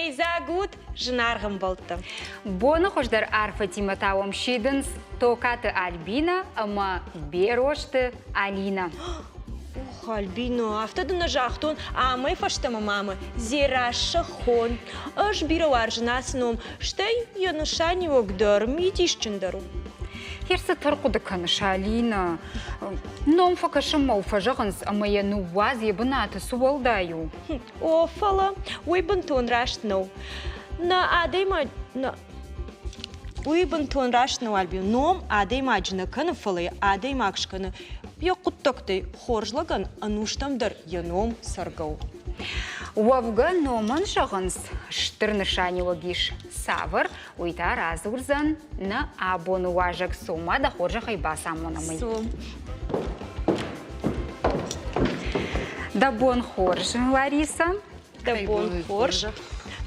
Фӕрнӕйдзаг ут, зынаргъ ӕмбӕлттӕ! Боны хуыздӕр арфӕтимӕ та уӕм сидынц Токаты Альбинӕ ӕмӕ Берозты Алинӕ. Ох, Альбина, афтӕ дын нӕ загътон, амӕй фӕстӕмӕ мамӕ Дзерассӕ хон. Ӕз бирӕ уарзын ацы ном, стӕй йӕ нысаниуӕг дӕр мидисджындӕр у. Херцы тӕрхъуыды кӕныс, Алинӕ. Ном фӕкӕсынмӕ у фӕзӕгъынц ӕмӕ йӕ ныууадз йӕ бынаты, цы уӕлдай у? О, фӕлӕ уый бынтон раст нӕу. Нӕ адӕймаг нӕ уый бынтон раст нӕу, Альбин. Ном адӕймаджы нӕ кӕны, фӕлӕ йӕ адӕймаг скӕны йӕ хъуыддӕгтӕй. Хорз лӕгӕн ӕнустӕм дӕр йӕ ном цӕргӕ у. Уӕвгӕ номӕн зӕгъынц, стыр нысаниуӕг ис. Цавӕр, уый та радзурдзӕн нӕ абоны уазӕг Цома дӕ хорзӕхӕй бацамонӕм ӕй. Цом. Дӕ бон хорз, Лариса. Дӕ бон хорз.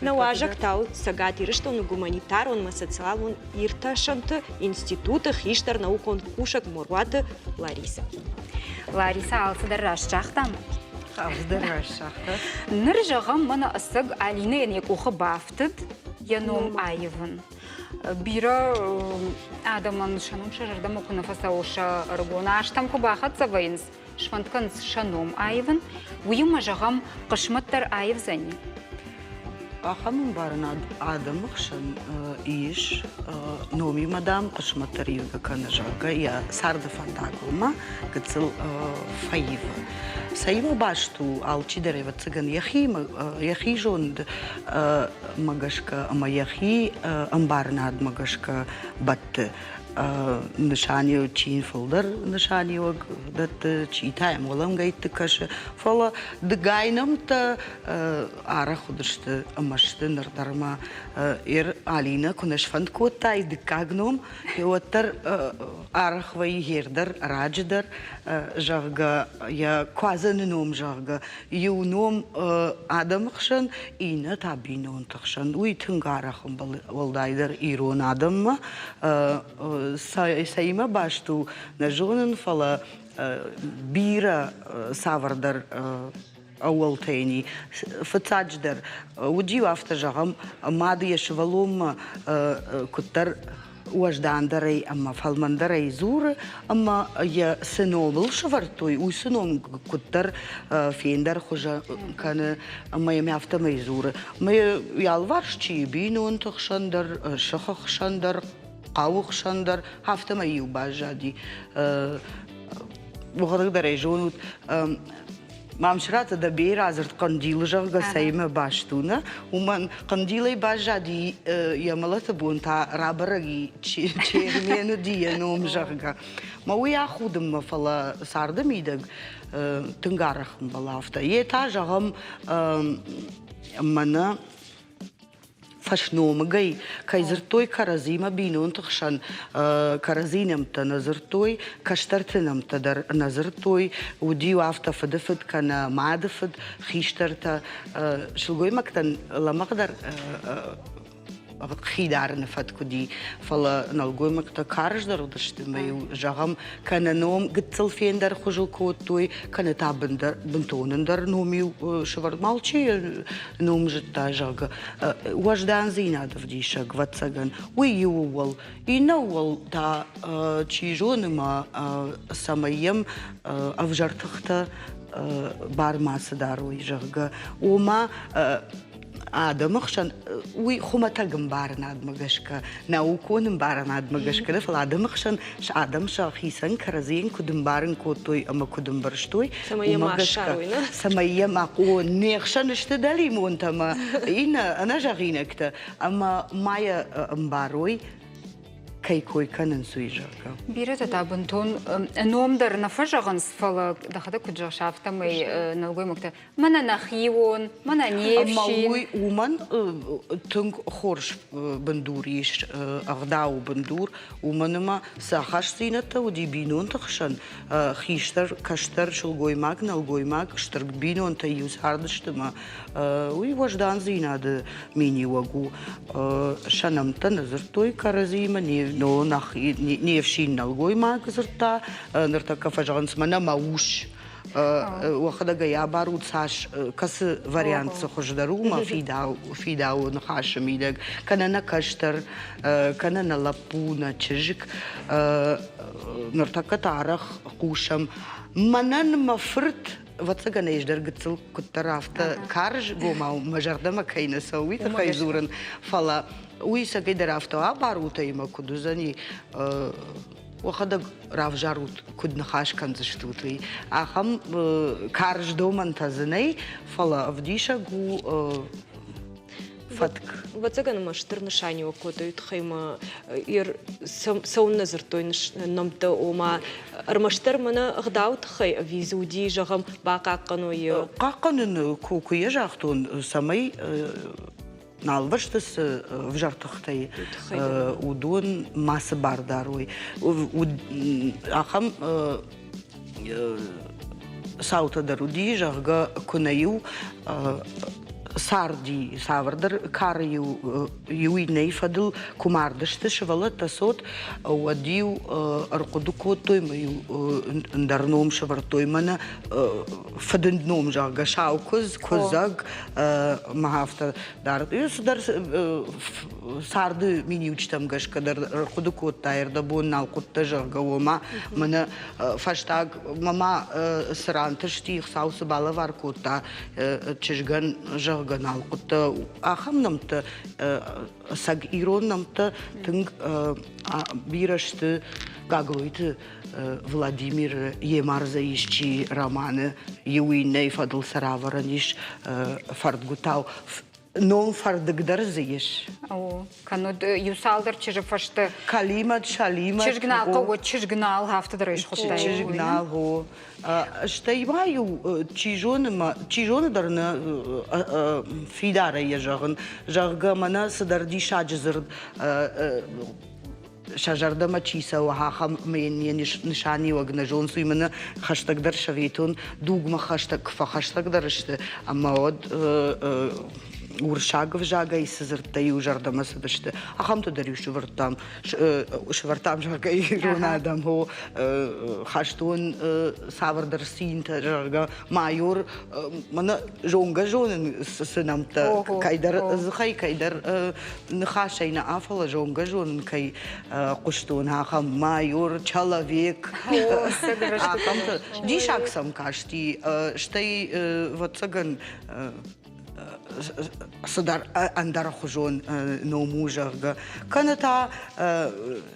Нӕ уазӕг та у Цӕгат Ирыстоны гуманитарон ӕмӕ социалон иртасӕнты институты хистӕр наукон кусӕг Моруаты Лариса. Лариса алцыдӕр раст загътам? Алцыдӕр раст загъта. Ныр зӕгъӕм, мӕнӕ ӕцӕг Алинӕйӕн йӕ къухы бафтыд йӕ ном аивын. Бирӕ адӕмӕн сӕ ном сӕ зӕрдӕмӕ куы нӕ фӕцӕуы, сӕ ӕрыгон азтӕм куы бахӕццӕ вӕййынц, сфӕнд кӕнынц сӕ ном аивын, уыимӕ, зӕгъӕм, хъысмӕт дӕр аивдзӕни. Ахӕм ӕмбарынад адӕмы хсӕн ис, номимӕ, дам, хъысмӕт дӕр ивгӕ кӕны, зӕгъгӕ, йӕ царды фӕндагыл ма гыццыл фӕивы. Цӕимӕ баст у, алчидӕр, ӕвӕццӕгӕн, йӕхи зондмӕ гӕсгӕ ӕмӕ йӕхи ӕмбарынадмӕ гӕсгӕ бӕтты. Нысаниуӕг чи йын фылдӕр нысаниуӕг дӕтты, чи та йӕм уӕлӕнгӕйтты кӕсы. Фӕлӕ дыгай нӕмттӕ арӕх уыдысты ӕмӕ сты ныр дӕр ма Алинӕ куы нӕ сфӕнд кодтай дыккаг ном, уӕддӕр арӕх вӕййы гъер дӕр, раджы дӕр, зӕгъгӕ, йӕ куадзӕны ном, зӕгъгӕ, иу ном адӕмы хсӕн, иннӕ та бинонты хсӕн. Уый тынг арӕх ӕмбӕлы, уӕлдайдӕр ирон адӕммӕ. Цӕимӕ баст у, нӕ зонын, фӕлӕ бирӕ цавӕрдӕр ӕууӕлтӕ йын и. Фыццаджыдӕр, уыд-иу афтӕ зӕгъӕм, мад йӕ сывӕллонмӕ куыддӕр уӕздандӕрӕй ӕмӕ фӕлмӕндӕрӕй дзуры, ӕмӕ йӕ цы номыл сӕвӕрдтой, уыцы ном куыддӕр фендӕр хуызӕн кӕны ӕмӕ йӕм афтӕмӕй дзуры. Ӕмӕ йӕ алыварс чи и, бинонты хсӕн дӕр, сыхы хсӕн дӕр, хъӕуы хсӕн дӕр, афтӕмӕй-иу баззади. Уӕхӕдӕг дӕр ӕй зонут, Мамсыраты Дӕбейы радзырд Хъӕндилы, зӕгъгӕ, цӕимӕ баст у, нӕ? Уымӕн Хъӕндилӕй баззади йӕ мӕлӕты бон та рабӕрӕг и Чермен уыди йӕ ном, зӕгъгӕ. Мӕ уый ахудынмӕ, фӕлӕ царды мидӕг тынг арӕх ӕмбӕлы афтӕ. Йе та, зӕгъӕм, мӕнӕ фӕсномыгӕй кӕй дзырдтой кӕрӕдзимӕ бинонты хсӕн, кӕрӕдзи нӕмттӕ нӕ дзырдтой, кӕстӕрты нӕмттӕ дӕр нӕ дзырдтой, уыди-иу афтӕ фыдыфыд кӕнӕ мады фыд, хистӕртӕ, сылгоймӕгтӕн лӕмӕгъдӕр хи дарыны фӕтк уыди, фӕлӕ нӕлгоймӕгтӕ карздӕр уыдысты ӕмӕ-иу, зӕгъӕм, кӕнӕ ном гыццыл фендӕр хуызыл кодтой, кӕнӕ та бынтон ӕндӕр ном-иу сӕвӕрд. Алчи ном зыдта, зӕгъгӕ, уӕздандзинад ӕвдисӕг, ӕвӕццӕгӕн, уый иу ууыл. Иннӕ ууыл та, чи зоны ма, цӕмӕй йӕм ӕвзӕр тыхтӕ бар мацы дарой, зӕгъгӕ. Ома адӕмы хсӕн уый хуымӕтӕг ӕмбарынадмӕ гӕсгӕ, наукон ӕмбарынадмӕ гӕсгӕ нӕ, фӕлӕ адӕмы хсӕн адӕм сӕхицӕн кӕрӕдзийӕн куыд ӕмбарын кодтой ӕмӕ куыд ӕмбӕрстой, уымӕ гӕсгӕ, цӕмӕй йӕ ма о, не хсӕн сты дӕлимонтӕ ӕмӕ иннӕ ӕнӕзӕгъинӕгтӕ, ӕмӕ ма йӕ ӕмбарой, кӕй кой кӕнынц, уый, зӕгъгӕ. Бирӕтӕ та бынтон ном дӕр нӕ фӕзӕгъынц, фӕлӕ дӕхӕдӕг куыд зӕгъыс, афтӕмӕй нӕлгоймӕгтӕ мӕнӕ нӕхион, мӕнӕ не фсин. Ӕмӕ уый уымӕн тынг хорз бындур ис, ӕгъдауы бындур, уымӕн ӕмӕ цы ахастдзинӕдтӕ уыди бинонты хсӕн, хистӕр, кӕстӕр, сылгоймаг, нӕлгоймаг, стыр бинонтӕ иу цардысты ӕмӕ уый уӕздандзинады миниуӕг у. Сӕ нӕмттӕ нӕ дзырдтой кӕрӕдзимӕ, не фсин нӕлгоймаг дзырдта, ныртӕккӕ фӕзӕгъынц мӕнӕ мӕ ус. Уӕхӕдӕг ӕй абарут, цас кӕцы вариант цы хуыздӕр у мӕ фидауы ныхасы мидӕг, кӕнӕ нӕ кӕстӕр, кӕнӕ нӕ лӕппу, нӕ чызг. Ныртӕккӕ та арӕх хъусӕм, мӕнӕн мӕ фырт ӕвӕццӕгӕн ӕз дӕр гыццыл куыддӕр афтӕ карзгомау мӕ зӕрдӕмӕ кӕй нӕ цӕуы, уый тыххӕй дзурын, фӕлӕ уый цӕгӕйдӕр афтӕ абарут ӕмӕ куыд уыдзӕни, уӕхӕдӕг равзарут, куыд ныхас кӕндзыстут, уый. Ахӕм карз домӕнтӕ дзы нӕй, фӕлӕ ӕвдисӕг у фӕтк. Ӕвӕццӕгӕн ӕмӕ стыр нысаниуӕг кодтой тыххӕй ма цӕуыннӕ дзырдтой нӕмттӕ, ома ӕрмӕстдӕр мӕнӕ ӕгъдауы тыххӕй ӕви дзы уыди, зӕгъӕм, бахъахъхъӕной? Хъахъхъӕнын куы йӕ загътон, цӕмӕй налвӕсты цы ӕвзӕр тыхтӕй, уыдон мацы бар дарой. Ахӕм цаутӕ дӕр уыди, зӕгъгӕ, куы нӕ-иу царди, цавӕрдӕр кары-иу иу иннӕйы фӕдыл куы мардысты сывӕллӕттӕ цот, уӕд-иу ӕрхъуыды кодтой ӕмӕ-иу ӕндӕр ном сӕвӕрдтой. Мӕнӕ фыдынд ном, зӕгъгӕ, сау куыдз, куыдзӕг, мӕ афтӕ дӕр. Цыдӕр царды миниуджытӕм гӕсгӕ дӕр ӕрхъуыды кодта, ӕрдӕбон нал хъуыдтӕ, зӕгъгӕ, уомӕ мӕнӕ фӕстаг мӕ цы рантысти, Хуыцау цы балӕвар кодта чызгӕн, зӕгъгӕ, нал хъуыдтӕ. Ахӕм нӕмттӕ, ӕцӕг ирон нӕмттӕ тынг бирӕ сты Гаглойты Владимиры йе мардзӕ исчи романы иу иннӕйы фӕдыл цы равӕрӕн ис фӕрдгуытау ном фӕрдыг дӕр дзы ис. О, кӕннод иу цалдӕр чызджы фӕстӕ. Калимӕт, Шалимӕт. Чызг нал хъӕуы, чызг нал, афтӕ дӕр ӕй схуыдтай. Чызг нал, о. Стӕй ма-иу, чи зоны, чи зоны дӕр нӕ фидарӕй йӕ зӕгъын, зӕгъгӕ, мӕнӕ цыдӕр диссаджы дзырд сӕ зӕрдӕмӕ чи цӕуы, ахӕм йӕ нысаниуӕг нӕ зонынц, уый мӕнӕ хӕстӕгдӕр советон дугмӕ хӕстӕг фӕхӕстӕгдӕр сты, ӕмӕ уӕд уырыссаг ӕвзагӕй цы дзырдтӕ-иу зӕрдӕмӕ цыдысты, ахӕмтӕ дӕр-иу сӕвӕрдтам, сӕвӕрдтам, зӕгъгӕ, ирон адӕм, хо, хӕстон цавӕрдӕр цинтӕ, зӕгъгӕ, майор, мӕнӕ зонгӕ-зонын цы нӕмттӕ, кӕйдӕр дзыхӕй, кӕйдӕр ныхасӕй нӕ, фӕлӕ зонгӕ-зонын кӕй хъуыстон, ахӕм майор, человек, ахӕмтӕ. Диссаг сӕм касти, стӕй, ӕвӕццӕгӕн, цыдӕр ӕндӕрхуызон ном у, зӕгъгӕ. Кӕнӕ та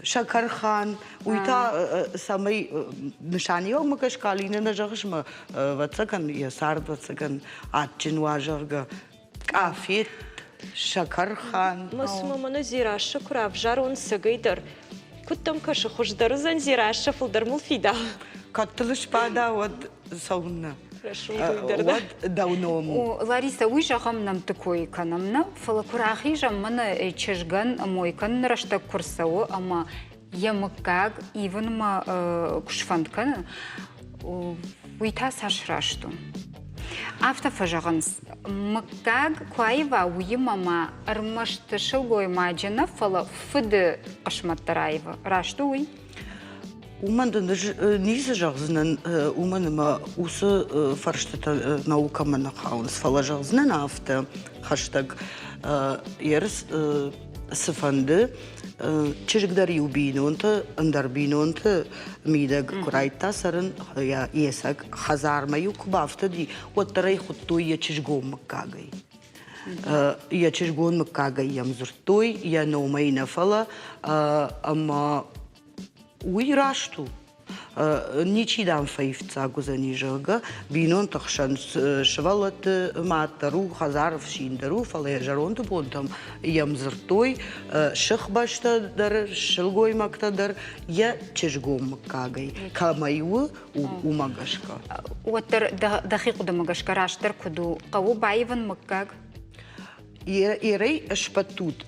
Сӕкӕрхан, уый та цӕмӕй нысаниуӕгмӕ гӕсгӕ Алинӕ нӕ зӕгъыс мӕ, ӕвӕццӕгӕн, йӕ цард, ӕвӕццӕгӕн, адджын уа, зӕгъгӕ. Къафет, сӕкӕрхан. Мӕ цыма мӕнӕ Дзерассӕ куы равзарон цӕгӕй дӕр, куыд дӕм кӕсы, хуыздӕр уыдзӕн Дзерассӕ, фылдӕр мыл фидауы? Кӕд дыл сбада, уӕд цӕуыннӕ? Уӕд дӕу ном у. Лариса, уый зӕгъӕм нӕмтты кой кӕнӕм нӕ, фӕлӕ куы рахизӕм мӕнӕ чызгӕн мой кӕныны рӕстӕг куы рцӕуы ӕмӕ йӕ мыггаг ивынмӕ куы сфӕнд кӕны, уый та цас раст у? Афтӕ фӕзӕгъынц, мыггаг куы аива, уыимӕ ма ӕрмӕст сылгоймаджы нӕ, фӕлӕ фыды хъысмӕт дӕр аивы. Раст у уый? Уымӕн дын ӕз ницы зӕгъдзынӕн, уымӕн ӕмӕ уыцы фӕрстытӕ наукӕмӕ нӕ хауынц, фӕлӕ зӕгъдзынӕн афтӕ хӕстӕг ерыс цыфӕнды чызг дӕр иу бинонты, ӕндӕр бинонты мидӕг куы райдта цӕрын, йе цӕг хӕдзармӕ-иу куы бафтыди, уӕддӕр ӕй хуыдтой йӕ чызгон мыггагӕй. Йӕ чызгон мыггагӕй йӕм дзырдтой, йӕ номӕй нӕ, фӕлӕ ӕмӕ уый раст у. Ничи, дам, фӕивддзаг уыдзӕни, зӕгъгӕ, бинонты хсӕн сывӕллӕтты мад дӕр у, хӕдзары фсин дӕр у, фӕлӕ йӕ зӕронды бонтӕм йӕм дзырдтой сыхбӕстӕ дӕр, сылгоймӕгтӕ дӕр йӕ чызгон мыггагӕй. Кӕмӕй у, уымӕ гӕсгӕ. Уӕддӕр дӕхи хъуыдымӕ гӕсгӕ растдӕр куыд у, хъӕуы баивын мыггаг? Ерӕй сбӕттут,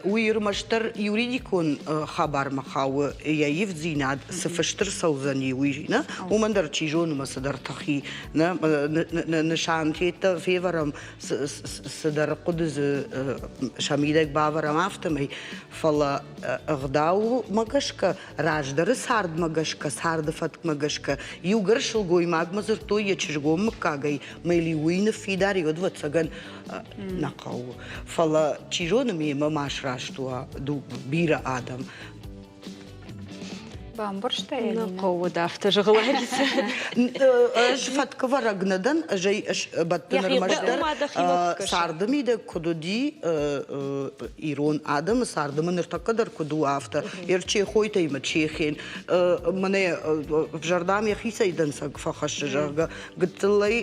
уый ӕрмӕстдӕр юридикон хабармӕ хауы, йӕ ивддзинад цы фыст ӕрцӕудзӕни, уый нӕ? Уымӕн дӕр чи зоны мӕ цыдӕр тыхи, нӕ нысантӕ февӕрӕм, цыдӕр хъуыды дзы сӕ мидӕг бавӕрӕм афтӕмӕй, фӕлӕ ӕгъдаумӕ гӕсгӕ, раздӕры цардмӕ гӕсгӕ, царды фӕткмӕ гӕсгӕ, иугӕр сылгоймагмӕ дзырдтой йӕ чызгон мыггагӕй, мӕ уый ныффидар и, ӕвӕццӕгӕн, нӕ хъӕуы. Фӕлӕ, чи зоны, мемӕ ма сраст уа бирӕ адӕм. Бамбӕрстай, Нӕ хъӕуы афтӕ зӕгъы Ларисӕ. Ӕз фӕткӕвӕрӕг нӕ дӕн, ӕз ӕй бӕттын ӕрмӕстдӕр царды мидӕг куыд уыди, ирон адӕмы царды мын ныртӕккӕ дӕр куыд у, афтӕ. Ӕрчехойтӕй мӕ чехен, мӕнӕ ӕвзӕрдӕм йӕхицӕй дӕнцӕг фӕхӕссы, зӕгъгӕ, Гыццылӕй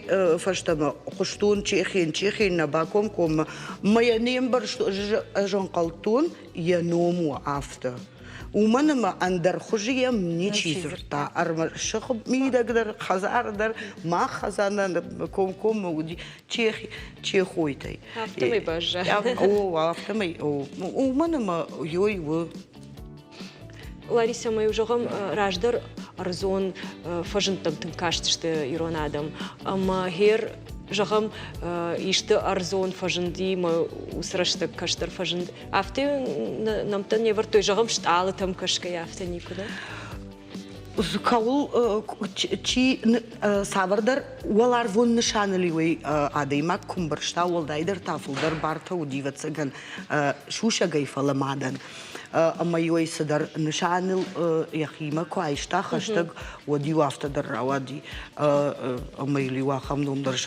фӕстӕмӕ хъуыстон Чехен, Чехен нӕ бакомкоммӕ. Мӕ йӕ не мбӕрстон, ӕз ӕнхъӕлдтон, йӕ ном у афтӕ. Уымӕн ӕмӕ ӕндӕр хуызы йӕм ничи дзырдта. Ӕрмӕст сыхы мидӕг дӕр, хӕдзары дӕр, мах хӕдзары комкоммӕ уыди Чехи, Чехойтӕй. Афтӕмӕй баззад. О, афтӕмӕй, о. Уымӕн ӕмӕ ёй у. Ларисӕ, ма-иу зӕгъӕм, раздӕр ӕрдзон фӕзындтӕм тынг кастысты ирон адӕм. Ӕмӕ гъер, зӕгъӕм, исты ӕрдзон фӕзынди мӕ уыцы рӕстӕг кӕстӕр фӕзынд. Афтӕ нӕмттӕ не вӕрдтой, зӕгъӕм, стъалытӕм кӕсгӕйӕ афтӕ никуы, нӕ? Кӕуыл чи цавӕрдӕр уӕларвон нысаныл-иу адӕймаг куы мбӕрста, уӕлдайдӕр та фылдӕр бартӕ уыди, ӕвӕццӕгӕн, сусӕгӕй, фӕлӕ мадӕн. Ӕмӕ-иу ӕй цыдӕр нысаныл йӕхимӕ куы айста хӕстӕг, уӕд-иу афтӕ дӕр рауади. Ӕмӕ йыл-иу ахӕм ном дӕр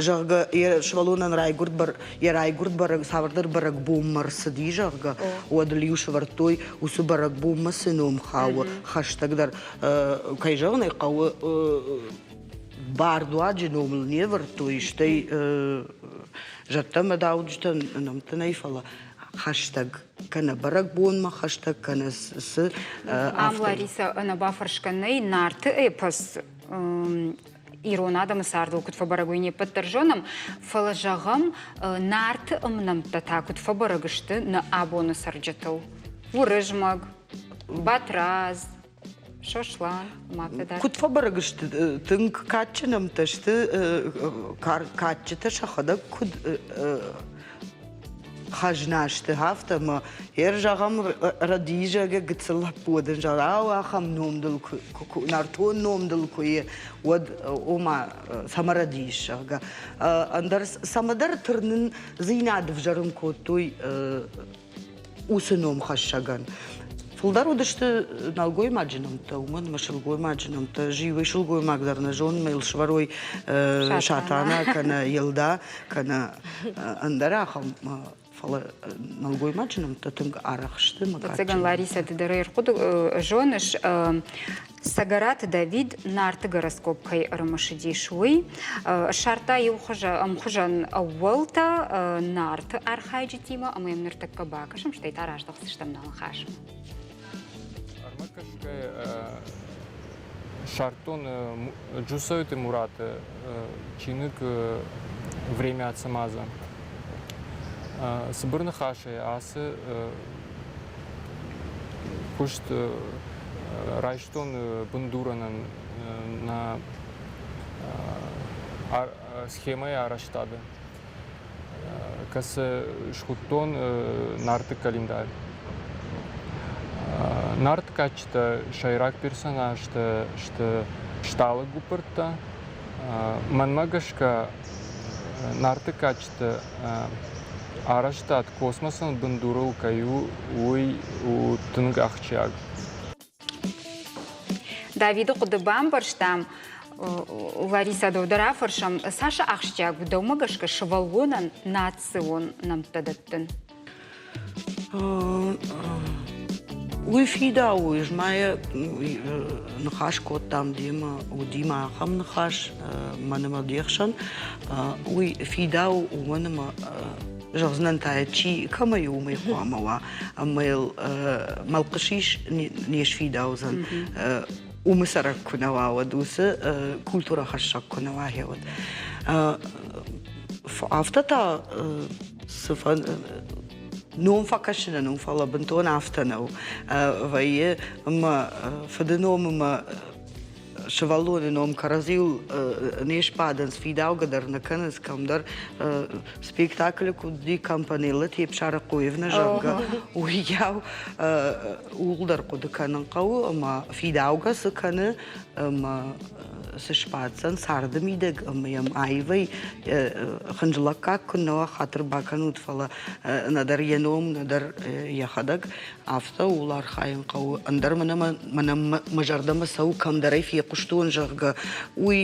зӕгъгӕ, йӕ сывӕллонӕн райгуырд йӕ райгуырд бӕрӕг цавӕрдӕр бӕрӕгбонмӕ рцыди, зӕгъгӕ, уӕд ыл-иу сӕвӕрдтой, уыцы бӕрӕгбонмӕ цы ном хауы, хӕстӕгдӕр, кӕй зӕгъын ӕй хъӕуы, бардуаджы номыл не вӕрдтой, стӕй зӕдтӕ ӕмӕ дауджытӕн нӕмттӕ нӕй, фӕлӕ хӕстӕг кӕнӕ бӕрӕгбонмӕ хӕстӕг, кӕнӕ цы. Ам, Ларисӕ, ӕнӕбафӕрсгӕ нӕй, Нарты эпос ирон адӕмы цардыл куыд фӕбӕрӕг, уый не ппӕт дӕр зонӕм, фӕлӕ зӕгъӕм, Нарты ӕмнӕмттӕ та куыд фӕбӕрӕг сты нӕ абоны цӕрджытыл? Уырызмӕг, Батрадз, Сослан, афтӕ дӕр. Куыд фӕбӕрӕг сты, тынг кадджын нӕмттӕ сты, кадджытӕ сӕхӕдӕг куыд хӕзна сты, афтӕ ӕмӕ ер зӕгъӕм, рӕдизӕгы гыццыл лӕппу дын зӕгъа, ау, ахӕм ном дыл куы, нӕртон ном дыл куы и, уӕд ома цӕмӕ рӕдийыс, зӕгъгӕ. Ӕндӕр цӕмӕдӕр тырнындзинад ӕвзӕрын кодтой уыцы номхӕссӕгӕн. Фылдӕр уыдысты нӕлгоймаджы нӕмттӕ, уымӕн ӕмӕ сылгоймаджы нӕмттӕ зиуӕй сылгоймаг дӕр нӕ зоны, мӕ йыл сӕвӕрой Сатана кӕнӕ Елда кӕнӕ ӕндӕр ахӕм фӕлӕ нӕлгоймаджы нӕмттӕ тынг арӕх сты. Ӕцӕгӕн, Ларисӕ, ды дӕр ӕрхъуыды зоныс, Цӕгӕраты Давид Нарты гороскоп кӕй ӕрымысыдис, уый ссардта иу ӕмхуызӕн ӕууӕлтӕ Нарты архайджытимӕ ӕмӕ йӕм ныртӕккӕ бакӕсӕм, стӕй та раздӕхдзыстӕм нӕ ныхасмӕ. Ӕрмӕкӕсгӕ ссардтон Джусойты Мураты чиныг «Время Ацамаза». Цыбыр ныхасӕй ацы куыст райстон бындурӕн нӕ схемӕйы арӕзтады, кӕцы схуыдтон Нарты календарь. Нарты кадджытӕ сӕйраг персонажтӕ сты стъалы гуыппырдтӕ. Мӕнмӕ гӕсгӕ, Нарты кадджыты арӕзтад космосон бындурыл кӕй у, уый у тынг ахсджиаг. Давиды хъуыды бамбӕрстам, Лариса, дӕу дӕр афӕрсӕм, цас ахсджиаг у дӕумӕ гӕсгӕ сывӕллонӕн национ нӕмттӕ дӕттын? Уый фидауы, ӕз ма йӕ ныхас кодтам демӕ, уыди ма ахӕм ныхас мӕн ӕмӕ де хсӕн. Уый фидауы, уымӕн ӕмӕ зӕгъдзынӕн та чи кӕмӕй у, уымӕй хъуамӕ уа. Ӕмӕ йыл мӕлхъысис не сфидаудзӕн. Уымы цӕрӕг куы нӕ уа, уӕд уыцы культурӕхӕссӕг куы нӕ уа, уӕд. Афтӕ та. Цы ном фӕкӕсынӕн у, фӕлӕ бынтон афтӕ нӕу. Вӕййы ӕмӕ фыды ном ӕмӕ сывӕллоны ном кӕрӕдзиуыл не сбадынц, фидаугӕ дӕр нӕ кӕнынц кӕмдӕр. Спектаклы куыд уыди Компанеллы Тепсарыхъоевна, зӕгъгӕ, уыйау ууыл дӕр хъуыды кӕнын хъӕуы ӕмӕ фидаугӕ цы кӕны ӕмӕ цы сбаддзӕн царды мидӕг ӕмӕ йӕм аивӕй хынджылӕггаг куыннӕ уа, хатыр бакӕнут, фӕлӕ нӕдӕр йӕ ном, нӕдӕр йӕхӕдӕг, афтӕ ууыл архайын хъӕуы. Ӕндӕр мӕнӕ мӕнӕ мӕ зӕрдӕмӕ цӕуы, кӕмдӕр ӕй фехъуыстон, зӕгъгӕ, уый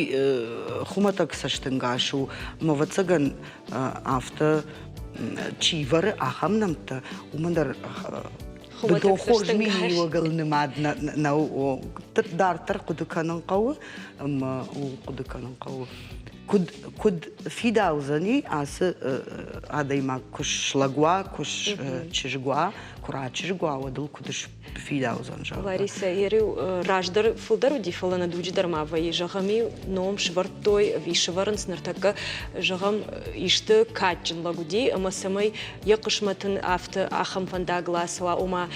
хуымӕтӕг цӕстӕнгас у. Ӕмӕ, ӕвӕццӕгӕн, афтӕ чи вӕры ахӕм нӕмттӕ, уымӕн дӕр бынтон хорз миниуӕгыл нымад нӕу. Дарддӕр хъуыды кӕнын хъӕуы ӕмӕ ууыл хъуыды кӕнын хъӕуы. Куыд, куыд фидаудзӕни ацы адӕймаг куы слӕг уа, куы чызг уа, куы рачызг уа, уӕд ыл куыд фидаудзӕн, зӕгъгӕ. Ларисӕ, Ереу раздӕр фылдӕр уыди, фӕлӕ нӕ дуджы дӕр ма вӕййы. Зӕгъӕм-иу ном сывӕрдтой ӕви сывӕрынц ныртӕккӕ, зӕгъӕм, исты кадджын лӕг уыди, ӕмӕ цӕмӕй йӕ хъысмӕт ын афтӕ ахӕм фӕндагыл ацӕуа, ома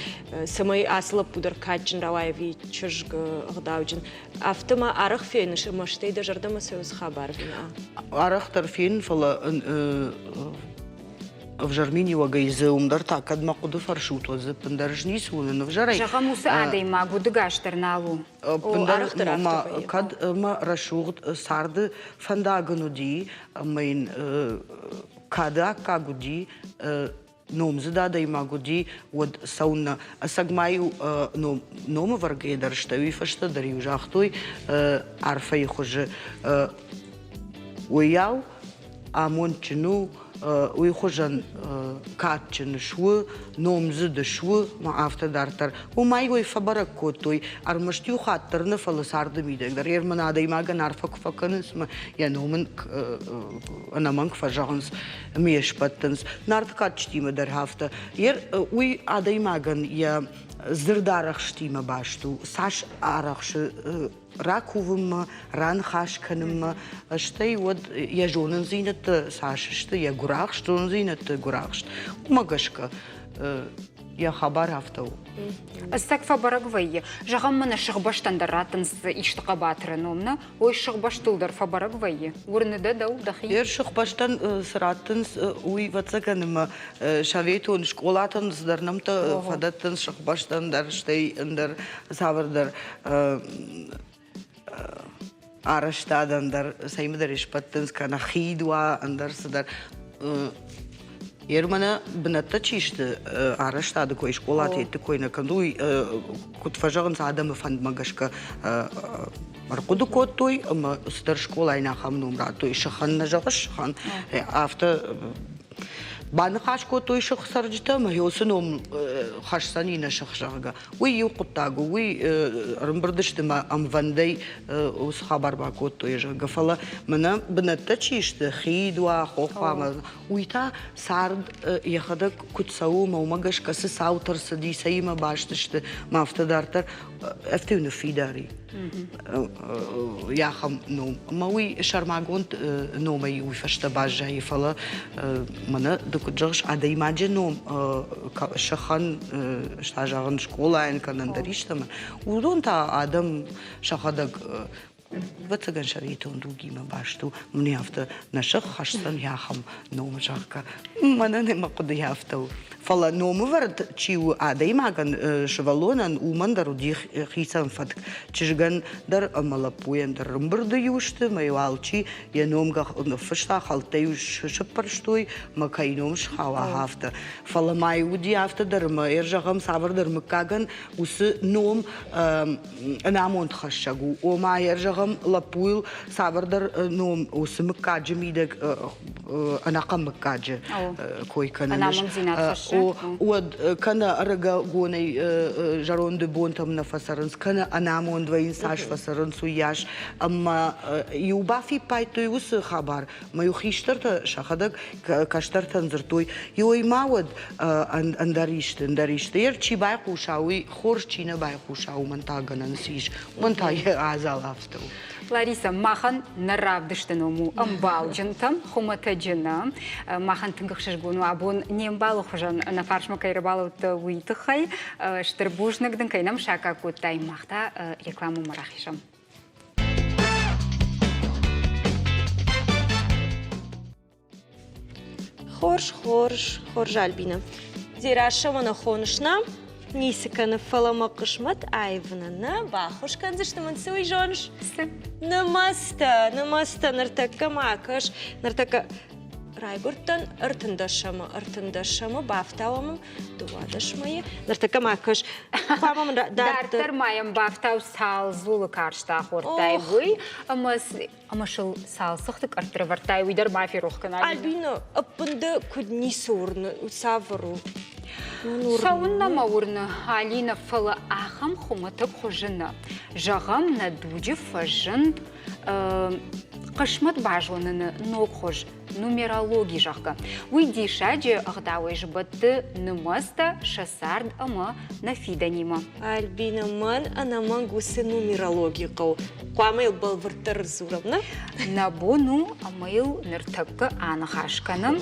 цӕмӕй ацы лӕппу дӕр кадджын рауайа ӕви чызг ӕгъдауджын. Афтӕ ма арӕх феныс ӕмӕ стӕй дӕ зӕрдӕмӕ цӕуы цы хабар вина? Арӕхдӕр фенын, фӕлӕ ӕвзӕр миниуӕгӕй дзы уым дӕр та кӕд мӕ хъуыды фӕрсут, уӕд дзы ӕппындӕр ӕз ницы уынын ӕвзӕрӕй. Зӕгъӕм, уыцы адӕймаг удыгас дӕр нал у. Ӕппындӕр ма кӕд ӕмӕ рӕсугъд царды фӕндаг ын уыди ӕмӕ йын кады аккаг уыди, номдзыд адӕймаг уыди, уӕд цӕуыннӕ. Ӕцӕг ма-иу номӕвӕргӕйӕ дӕр стӕй уый фӕстӕ дӕр-иу загътой арфӕйы хуызы уыйау амондджын у, уый хуызӕн кадджын суы, номдзыд суы, ма афтӕ дарддӕр. Уымӕй уый фӕбӕрӕг кодтой, ӕрмӕст иу хатт дӕр нӕ, фӕлӕ царды мидӕг дӕр. Ерман адӕймагӕн арфӕ куы фӕкӕнынц ӕмӕ йӕ ном ын ӕнӕмӕнг фӕзӕгъынц, ӕмӕ йӕ сбӕттынц. Нарты кадджытимӕ дӕр афтӕ. Ер уый адӕймагӕн йӕ дзырдарӕхстимӕ баст у, цас арӕхсы ракувынмӕ, раныхас кӕнынмӕ, стӕй уӕд йӕ зонындзинӕдтӕ цас сты, йӕ гуырахст, зонындзинӕдты гуырахст, уымӕ гӕсгӕ йӕ хабар афтӕ у. Ӕцӕг фӕбӕрӕг вӕййы. Зӕгъӕм, мӕнӕ сыгъбӕстӕн дӕр раттынц исты хъӕбатыры ном, нӕ? Ой, сыгъбӕстыл дӕр фӕбӕрӕг вӕййы. Уырны дӕ дӕу дӕхи? Йе сыгъбӕстӕн цы раттынц, уый, ӕвӕццӕгӕн, ӕмӕ советон скъолатӕн цыдӕр нӕмттӕ фӕдӕттынц сыхбӕстӕн дӕр, стӕй ӕндӕр цавӕрдӕр арӕзтадӕн дӕр цӕимӕдӕр сбӕттынц, кӕнӕ хид уа, ӕндӕр цыдӕр. Ермӕнӕ бынӕттӕ чи сты арӕзтады кой, скъолаты кой нӕ кӕнын, уый куыд фӕзӕгъынц адӕмы фӕндмӕ гӕсгӕ ӕрхъуыды кодтой ӕмӕ цыдӕр скъолайы ахӕм ном радтой. Сыхӕн нӕ зӕгъыс, сыхӕн. Афтӕ баныхас кодтой сых цӕрджытӕ ӕмӕ уыцы ном хӕсдзӕни нӕ сых, зӕгъгӕ. Уый иу хъуыддаг у, уый ӕрӕмбырд сты мӕ ӕмвӕндӕй уыцы хабар бакодтой, зӕгъгӕ. Фӕлӕ мӕнӕ бынӕттӕ чи сты, хид уа, хох уа, уый та цард йӕхӕдӕг куыд цӕуы, ӕмӕ уымӕ гӕсгӕ цы цаутӕ рцыди, цӕимӕ баст сты, мӕ афтӕ дарддӕр, афтӕ ныффидар и ахӕм ном. Ӕмӕ уый сӕрмагонд номӕй уый фӕстӕ баззайы, фӕлӕ мӕнӕ ды куыд зӕгъыс, адӕймаджы ном сыхӕн, ста зӕгъын, скъолайӕн кӕнӕ ӕндӕр истӕмӕн, уыдон та адӕм сӕхӕдӕг ӕвӕццӕгӕн советон дугимӕ баст у. Мӕнӕ афтӕ нӕ сӕххӕсдзӕн ахӕм ном, зӕгъгӕ. Мӕнӕн мӕ хъуыды афтӕ у. Фӕлӕ номывӕрд чи у адӕймагӕн, сывӕллонӕн, уымӕн дӕр уыди хицӕн фӕтк. Чызгӕн дӕр ӕмӕ лӕппуйӕн дӕр ӕмбырды-иу сты, ӕмӕ-иу алчи йӕ ном ныффыста, хӕлттӕ-иу сыппӕрстой, ӕмӕ кӕй ном схауа, афтӕ. Фӕлӕ ма-иу уыди афтӕ дӕр, ӕмӕ, зӕгъӕм, цавӕрдӕр мыггагӕн уыцы ном ӕнамонд хӕссӕг у. Ома, йӕ зӕгъӕм, лӕппуйыл цавӕрдӕр ном уыцы мыггаджы мидӕг ӕнӕхъӕн мыггаджы кой кӕнын. Уӕд кӕнӕ ӕрыгонӕй зӕронды бонтӕм нӕ фӕцӕрынц, кӕнӕ ӕнамонд вӕййынц, цас фӕцӕрынц, уыйас. Ӕмӕ иу бафиппайдтой уыцы хабар, Мӕ-иу хистӕртӕ сӕхӕдӕг кӕстӕртӕн дзырдтой, ой ма уӕд ӕндӕр исты, ӕндӕр исты. Ер чи байхъуса, уый хорз, чи нӕ байхъуса, уымӕн та гӕнӕн цы ис, уымӕн та йӕ адзал афтӕ у. Лариса, махӕн нӕ равдысты ном у ӕмбалджынтӕм, хуымӕтӕджы нӕ. Махӕн тынг ӕхсызгон у абон не мбалы хуызӕн нӕ фарсмӕ кӕй ӕрбалӕудтӕ, уый тыххӕй. Стыр бузныг дын, кӕй нӕм саккаг кодтай, мах та рекламӕмӕ рахизӕм. Хорз, хорз, хорз, Альбина. Дзерассӕмӕ нӕ хоныс нӕ? Ницы кӕны, фӕлӕ мӕ хъысмӕт аивынӕн нӕ баххуыс кӕндзысты мын, цы уый зоныс? Цы? Нымӕцтӕ, нымӕцтӕ, ныртӕккӕ ма кӕс, ныртӕккӕ райгуырдтӕн ӕртындӕсӕмы, ӕртындӕсӕмы бафтауӕм 12 мӕйы. Ныртӕккӕ ма кӕс, хъуамӕ мын дарддӕр ма йӕм бафтау цал дзулы карст ахордтай, уый ӕмӕ ӕмӕ сыл цал цыхты къӕртт ӕрӕвӕрдтай, уый дӕр ма ферох кӕнай. Альбина, ӕппындӕр куыд ницы уырны, цавӕр у? Цӕуыннӕ мӕ уырны, Алинӕ, фӕлӕ ахӕм хуымӕтӕг хуызы нӕ. Зӕгъӕм, нӕ дуджы фӕзынд хъысмӕт базоныны ног хуыз нумерологи, зӕгъгӕ. Уый диссаджы ӕгъдауӕй сбӕтты нымӕцтӕ сӕ цард ӕмӕ нӕ фидӕнимӕ. Альбина, мӕн ӕнӕмӕнг уыцы нумерологи хъӕуы. Хъуамӕ йыл бӕлвырддӕр дзурӕм, нӕ? Нӕ бон у ӕмӕ йыл ныртӕккӕ аныхас кӕнӕм.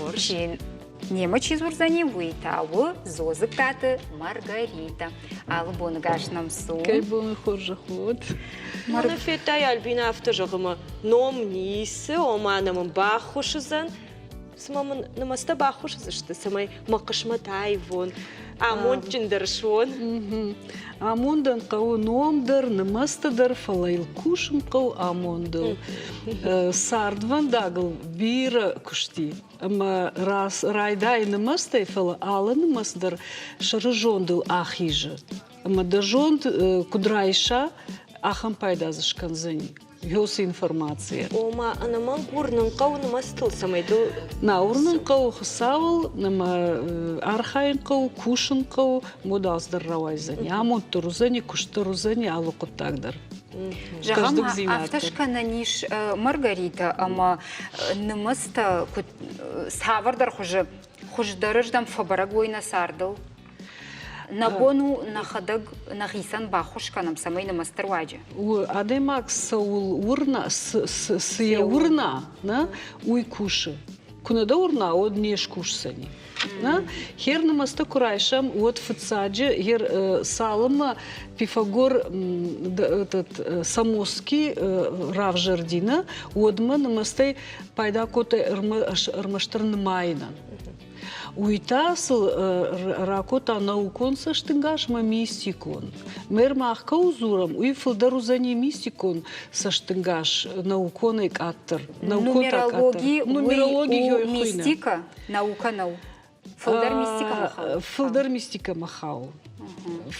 Немӕ чи дзурдзӕни, уый та у Зозыккаты Маргарита. Алы боны гас нӕм цу. Кӕй боны хорзӕх уӕд. Мӕнӕ федтай, Альбина афтӕ зӕгъы, мӕ ном ницы, ома нӕ мын баххуыс уыдзӕн. Цыма мын нымӕцтӕ баххуыс уыдзысты, цӕмӕй мӕ хъысмӕт аивон, амондджындӕр суон. Амондӕн хъӕуы ном дӕр, нымӕцтӕ дӕр, фӕлӕ йыл кусын хъӕуы амондыл. Цардвӕндагыл бирӕ куысти. Ӕмӕ райдайы нымӕцтӕй, фӕлӕ алы нымӕц дӕр сӕры зондыл ахизы. Ӕмӕ дӕ зонд куыд райса, ахӕм пайда дзы скӕндзӕни. Уыцы информацийӕ. Ома, ӕнӕмӕнг уырнын хъӕуы нымӕцтыл, цӕмӕй дыл... Нӕ, уырнын хъӕуы Хуыцауыл, ӕмӕ архайын хъӕуы, кусын хъӕуы, уӕд алцыдӕр рауайдзӕни. Амонд дӕр уыдзӕни, куыст дӕр уыдзӕни, алы хъуыддаг дӕр. Зӕгъӕм, афтӕ скӕнӕн ис Маргарита ӕмӕ нымӕцтӕ куыд цавӕрдӕр хуызы хуыздӕрырдӕм фӕбӕрӕг уой нӕ цардыл? Нӕ бон у нӕхӕдӕг нӕхицӕн баххуыс кӕнӕм, цӕмӕй нымӕцты руаджы. Адӕймаг цӕуыл уырна, цы йӕ уырна, нӕ, уый кусы. Куы нӕ дӕ уырна, уӕд не скусдзӕни. Нӕ? Хер нымӕцтӕ куы райсӕм, уӕд фыццаджы хер цалынмӕ Пифагор этот Самоски равзӕрди, нӕ, уӕдмӕ нымӕцтӕй пайда кодта ӕрмӕстдӕр нымайынӕн. Уый та сыл ракодта наукон цӕстӕнгас ӕмӕ мистикон. Мэр мах кӕуыл дзурӕм, уый фылдӕр уыдзӕни мистикон цӕстӕнгас, науконӕй къаддӕр. Нумерологи, нумерологи у мистика, наука нӕу. Фылдӕр мистикӕмӕ хауы. Фылдӕр мистикӕмӕ хауы.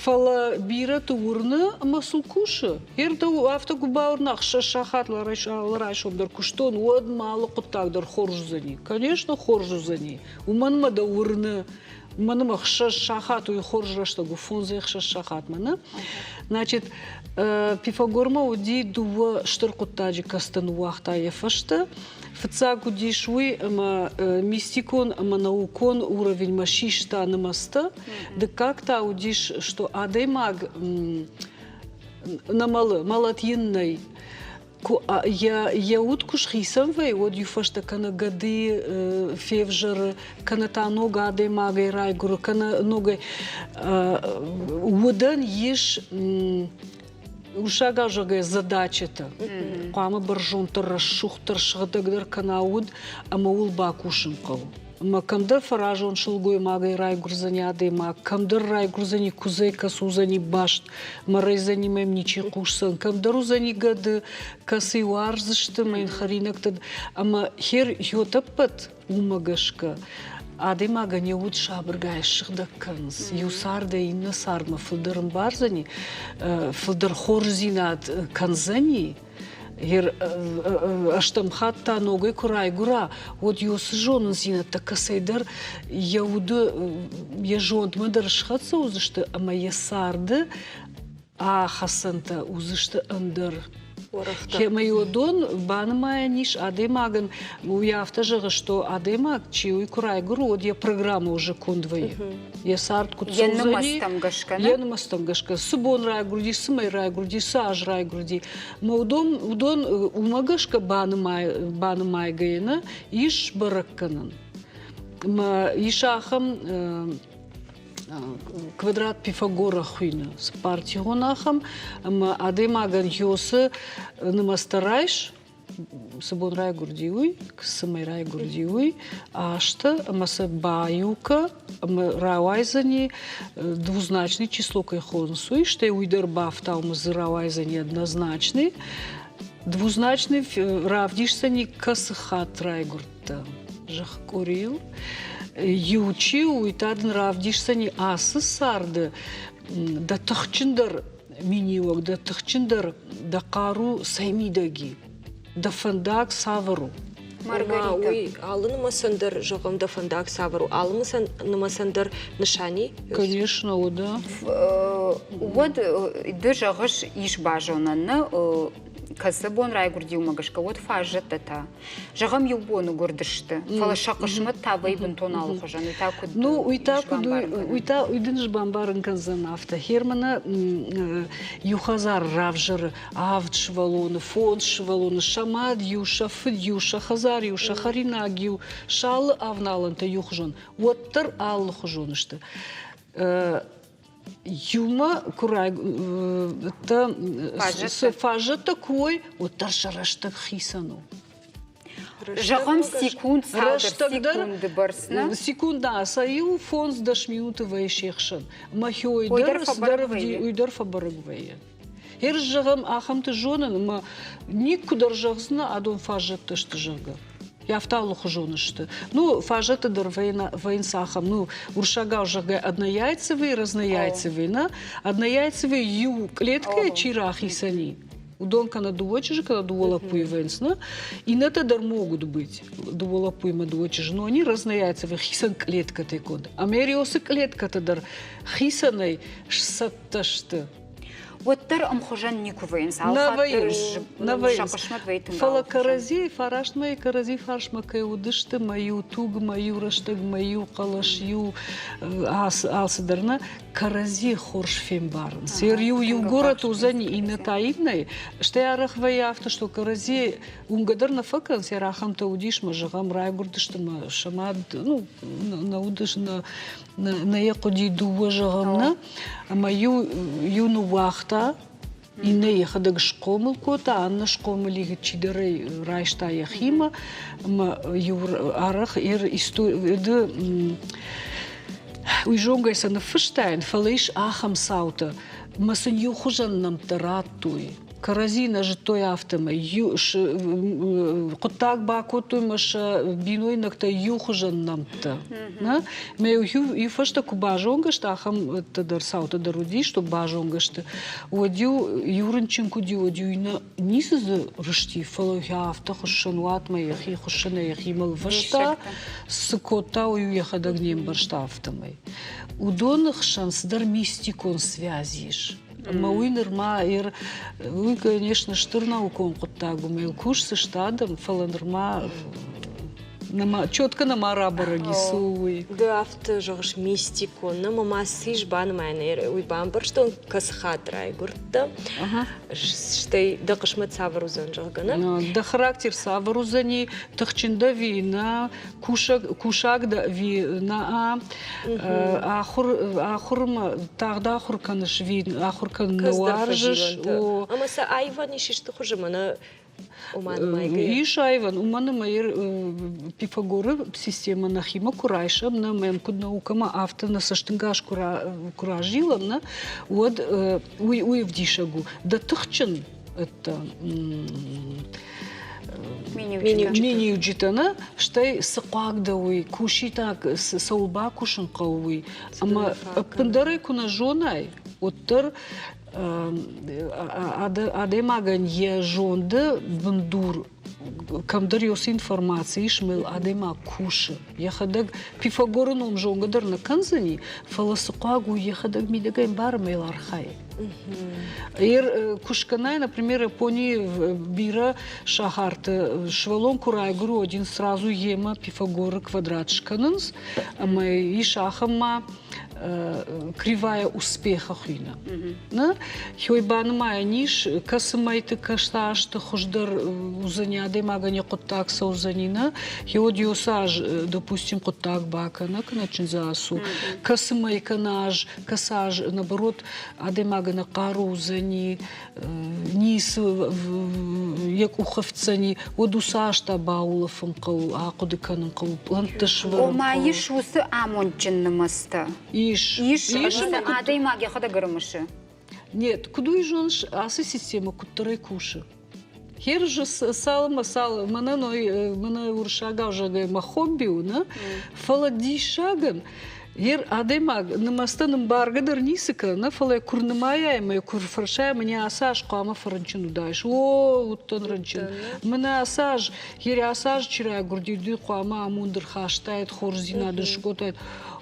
Фӕлӕ бирӕты уырны ӕмӕ сыл кусы. Ӕрдӕ афтӕ куы бауырна, ӕхсӕз сахат алы райсом дӕр куыстон, уӕд мӕ алы хъуыддаг дӕр хорз уыдзӕни. Конечно, хорз уыдзӕни. Уымӕн мӕ дӕ уырны. Уымӕн ӕмӕ ӕхсӕз сахат уый хорз рӕстӕг у, фондзӕй ӕхсӕз сахатмӕ, нӕ? Значит, Пифагормӕ уыди дыууӕ стыр хъуыддаджы кӕцыты ныууагъта йӕ фӕстӕ. Фыццаг уыдис уый, ӕмӕ мистикон ӕмӕ наукон уровеньмӕ систа нымӕцтӕ. Дыккаг та уыдис, что адӕймаг нӕ мӕлы, мӕлӕт йын нӕй. Йӕ уд куы схицӕн вӕййы, уӕд иу фӕстӕ кӕнӕ гӕдыйы февзӕры, кӕнӕ та ног адӕймагӕй райгуыры, кӕнӕ ногӕй. Удӕн ис Уырыссагау зӕгъгӕ, задачӕтӕ. Хъуамӕ бӕрзонддӕр, рӕсугъддӕр, сыгъдӕгдӕр кӕна уд ӕмӕ ууыл бакусын хъӕуы. Ӕмӕ кӕмдӕр фӕразон сылгоймагӕй райгуырдзӕни адӕймаг, кӕмдӕр райгуырдзӕни куыдзӕй, кӕцы уыдзӕни баст, мӕ рӕйдзӕни мӕм ничи хъусдзӕн, кӕмдӕр уыдзӕни гӕды, кӕцыйы уарздзысты мӕ йын хӕринӕгтӕ. Ӕмӕ хер йотӕппӕт Уымӕ гӕсгӕ адӕймагӕн йӕ уд сабыргай ссыгъдӕг кӕнынц. Иу цардӕй иннӕ цардмӕ фылдӕр ӕмбардзӕни, фылдӕр хорздзинад кӕндзӕни. Ӕстӕм хатт та ногӕй куы райгуыра, уӕд уыцы зонындзинӕдтӕ кӕцӕйдӕр йӕ уды, йӕ зондмӕ дӕр схӕццӕ уыдзысты ӕмӕ йӕ царды ахӕцӕнтӕ уыдзысты ӕндӕр. Хемӕйодон банымайӕн ис адӕймагӕн, уый афтӕ зӕгъы, что адӕймаг чи уый куы райгуыры, уӕд йӕ программӕ уже конд вӕййы. Йӕ цард куыд Йӕ нымӕцтӕм гӕсгӕ. Йӕ нымӕцтӕм гӕсгӕ. Цы бон райгуырди, цы мӕй райгуырди, цы аз райгуырди. Мӕ уыдон, уыдон уымӕ гӕсгӕ банымайгӕйӕ нӕ ис бӕрӕг кӕнӕн. Мӕ ис ахӕм квадрат Пифагора хуыйны цыппартигъон ахӕм, ӕмӕ адӕймагӕн Йосы нымӕцтӕ райс, цы бон райгуырди уый, цы мӕй райгуырди уый, азты, ӕмӕ сӕ баиу кӕ, ӕмӕ рауайдзӕни двузначный число кӕй хонынц, уый, стӕй уый дӕр бафтау ӕмӕ дзы рауайдзӕни однозначный. Двузначный равдисдзӕни, кӕцы хатт райгуырд зӕхх къорийыл. Иу чи у, уый та дын равдисдзӕни ацы царды дӕ тыхджындӕр миниуӕг, дӕ тыхджындӕр дӕ хъару цӕй мидӕг и, дӕ фӕндаг цавӕр у. Маргарита. Уый алы нымӕцӕн дӕр, зӕгъӕм, дӕ фӕндаг цавӕр у, алы нымӕцӕн дӕр нысани? Конечно, о, да. Уӕд ды зӕгъыс, ис базонӕн, нӕ кӕцы бон райгуырди, уымӕ гӕсгӕ, уӕд фаззӕттӕ та Зӕгъӕм, иу боны гуырд сты, фӕлӕ сӕ хъысмӕт та вӕййы бынтон алыхуызӕн. Уый та куыд Ну, уый та куыд уый та уый дын бамбарын кӕндзӕн афтӕ. Херманы иу хӕдзар равзӕры авд сывӕллоны, фондз сывӕллоны, сӕ мад иу, сӕ фыд иу, сӕ хӕдзар иу, сӕ хӕринаг иу, сӕ алы авналӕнтӕ иухуызон, уӕддӕр алыхуызон сты. Иумӕ куы фаззӕттӕ куы уой, уӕддӕр сӕ рӕстӕг хицӕн у. Зӕгъӕм, секунд, цалдӕр секунды бӕрц, нӕ? Секунд, да, сӕ иу фондз-дӕс минуты вӕййы се хсӕн. Мӕхи дӕр уый дӕр фӕбӕрӕг вӕййы. Ерыс зӕгъӕм, ахӕмты зонын, ӕмӕ никуы дӕр зӕгъдзынӕ, адон фаззӕттӕ сты, зӕгъгӕ. Афтӕ алыхуызон сты. Ну, фаззӕттӕ дӕр вӕййынц ахӕм, ну, уырыссагау зӕгъгӕ, однояйцевые, разнояйцевые, нӕ? Однояйцевые иу клеткӕйӕ чи рахицӕни, уыдон кӕнӕ дыууӕ чызджы, кӕнӕ дыууӕ лӕппуйы вӕййынц, нӕ? Иннӕтӕ дӕр могут быть дыууӕ лӕппуимӕ дыууӕ чызджы, но они разнояйцевые, хицӕн клеткӕтӕй конд. Ӕмӕ риосы клеткӕтӕ дӕр хицӕнӕй сцӕттӕ сты. Уӕддӕр ӕмхуызӕн никуы вӕййынц. Нӕ вӕййынц. Фӕлӕ кӕрӕдзийы фарастмӕ кӕрӕдзи фарсмӕ кӕй уыдысты, мӕ иу туг, мӕ иу рӕстӕг, мӕ иу хъӕлӕс, иу алцыдӕр нӕ кӕрӕдзийы хорз фембарынц. Иу иу горӕт уыдзӕни, иннӕ та иннӕйы. Стӕй арӕх вӕййы афтӕ, что кӕрӕдзийы уынгӕ дӕр нӕ фӕкӕнынц, йӕ ахӕмтӕ уыдис, мӕ зӕгъӕм, райгуырдысты мӕ сӕ мад, ну, нӕ уыдысты, нӕ нӕ йӕ хъуыди дыууӕ зӕгъӕм нӕ ӕмӕ иу иу ныууагъта иннӕ йӕхӕдӕг схъомыл кодта аннӕ схъомыл и чидӕр ӕй райста йӕхимӕ ӕмӕ иу арӕх ды уый зонгӕ сӕ ныффыстаин фӕлӕ ис ахӕм цаутӕ мӕ сын иухуызӕн нӕмттӕ радтой Кӕрӕдзи нӕ зыдтой афтӕмӕй. Хъуыддаг бакодтой мӕ сӕ бинойнӕгтӕ иухуызӕн нӕмттӕ. Мӕ иу фӕстӕ куы базонгӕ сты, ахӕмтӕ дӕр цаутӕ дӕр уыдис, что базонгӕ сты, уӕд-иу иу рынчын куы уыди, уӕд-иу иннӕ ницы дзы рысти, фӕлӕ афтӕ хуыссӕн уатмӕ йӕхи хуыссӕнӕй йӕхимӕ лвӕста, цы кодта, уый йӕхӕдӕг не мбӕрста афтӕмӕй. Уыдоны хсӕн цыдӕр мистикон связь ис. Ӕмӕ уый нырма уый, конечно, стыр наукон хъуыддаг у, мӕ йыл кусдзысты адӕм, фӕлӕ нырма нӕма четко нӕма рабӕрӕг и, цы у уый. Ды афтӕ зӕгъыс мистикон, нӕма ма цы ис банымайӕн, уый бамбӕрстон, кӕцы хатт райгуырдтӕ, стӕй дӕ хъысмӕт цавӕр уыдзӕн, зӕгъгӕ, нӕ? Дӕ характер цавӕр уыдзӕни, тыхджын дӕ ӕви нӕ, кусӕг, кусаг дӕ ӕви нӕ, ахуыр, ахуырмӕ тагъд ахуыр кӕныс ӕви ахуыр кӕнын нӕ уарзыс. Ӕмӕ сӕ аивӕн ис исты хуызы мӕнӕ Ис аивӕн, уымӕн ӕмӕ Пифагоры системӕ нӕхимӕ куы райсӕм, нӕ мӕм куыд наукӕмӕ, афтӕ нӕ цӕстӕнгас куы разилӕм, нӕ, уӕд уый уый ӕвдисӕг у. Дӕ тыхджын это миниуджытӕ нӕ, стӕй цы хъуаг дӕ уый, куситаг цӕуыл бакусын хъӕуы уый. Ӕмӕ ӕппындӕрӕй куы нӕ зонай, уӕддӕр адӕймагӕн йӕ зонды бындур. Кӕмдӕр ёсы информаци ис, мыл адӕймаг кусы. Йӕхӕдӕг Пифагоры ном зонгӕ дӕр нӕ кӕндзӕни, фӕлӕ цы хъуаг у, йӕхӕдӕг мидӕгӕй ӕмбары ӕмӕ йыл архайы. Куы скӕнай, например, Японийы бирӕ сахарты сывӕллон куы райгуыры, уӕд ын сразу йемӕ Пифагоры квадрат скӕнынц, ӕмӕ ис ахӕм ма кривая успеха хуыйны. Хой банымайӕн ис, кӕцы мӕйты, кӕцы азты хуыздӕр уыдзӕни адӕймагӕн йӕ хъуыддаг цӕудзӕни, нӕ? Хеуӕд ёсы аз, допустим, хъуыддаг бакӕна, кӕнӕ чындзы ацу, кӕцы мӕй кӕнӕ аз, кӕцы аз, наоборот, адӕймагӕн хъару уыдзӕни, ницы йӕ къухы ӕфтдзӕни, уӕд уыцы азтӕ баулӕфын хъӕуы, ахъуыды кӕнын хъӕуы, пълӕнттӕ сӕвӕрын Ома ис уыцы амондджын нымӕцтӕ? Ис. Ис, ис ӕмӕ адӕймаг йӕхӕдӕг ӕрымысы. Нет, куыд уый зоныс, ацы системӕ куыддӕрӕй кусы. Херзы цалынмӕ цал мӕнӕн ой мӕнӕ уырыссагау зӕгъгӕ мӕ хобби у, нӕ? Фӕлӕ диссагӕн Ер адӕймаг нымӕцтӕ нымбаргӕ дӕр ницы кӕны, фӕлӕ куы рнымайай ӕмӕ куы рфӕрсай, мӕнӕ ацы аз хъуамӕ фӕрынчын уыдаис. О, уыдтӕн рынчын. Мӕнӕ ацы аз, ер ацы аз чи райгуырди, уый хъуамӕ амонд ӕрхастаид, хорздзинад скодтаид.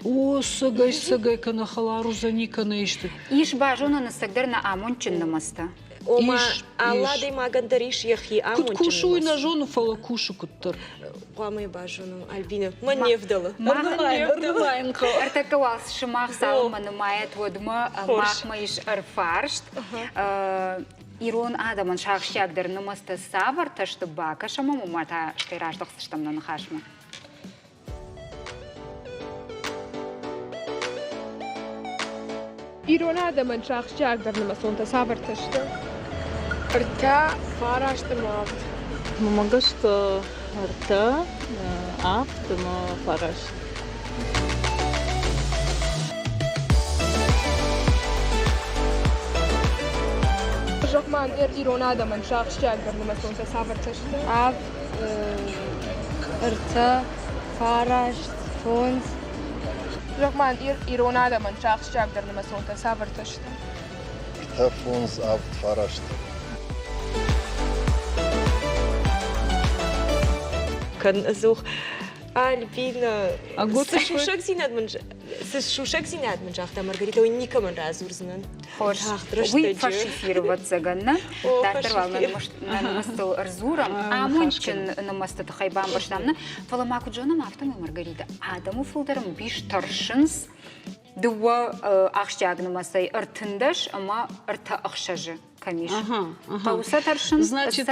О, сӕгӕй, сӕгӕй кӕнӕ хӕлар уыдзӕни, кӕнӕ исты. Ис базонӕн ӕцӕгдӕр нӕ амондджын нымӕцтӕ. Ома, алы адӕймагӕн дӕр ис йӕхи амондджын Куыд кусы, уый нӕ зоны, фӕлӕ кусы куыддӕр. Хъуамӕ базонон, Альбина, мӕн не вдӕлы. Ӕрнымайын хъӕуы. Ӕртӕккӕ уал сымах цалынмӕ нымайат, уӕдмӕ махмӕ ис ӕрфарст. Ирон адӕмӕн сӕ ахсджиагдӕр нымӕцтӕ цавӕртӕ сты, бакӕсӕм ӕмӕ та стӕй раздӕхдзыстӕм нӕ ныхасмӕ. Ирон адӕмӕн сӕ ахсджиагдӕр нымӕцонтӕ цавӕртӕ сты? Ӕртӕ, фараст ӕмӕ авд. Мӕнмӕ гӕсгӕ ӕртӕ, авд ӕмӕ фараст. Зӕгъ-ма, ирон адӕмӕн сӕ ахсджиагдӕр нымӕцонтӕ цавӕртӕ сты? Авд, ӕртӕ, фараст, фондз. Зӕгъ-ма, ирон адӕмӕн сӕ ахсджиагдӕр нымӕцонтӕ цавӕртӕ сты? Ӕртӕ, фондз, авд, фараст. Кӕн ӕдзух Альбина, цы сусӕгдзинад мын цы сусӕгдзинад мын загъта Маргарита, уый никӕмӕн радзурдзынӕн. Хорз. Уый фӕсифир, ӕвӕццӕгӕн, нӕ? Дарддӕр уал нӕ нымӕцтыл ӕрдзурӕм. Амондджын нымӕцты тыххӕй бамбӕрстам, нӕ? Фӕлӕ ма куыд зонӕм, афтӕмӕй, Маргарита, адӕмы фылдӕр ӕмбис тӕрсынц дыууӕ ахсджиаг нымӕцӕй 13 ӕмӕ ӕртӕ ӕхсӕзы кӕм ис. Хъӕуы сӕ тӕрсын? Значит,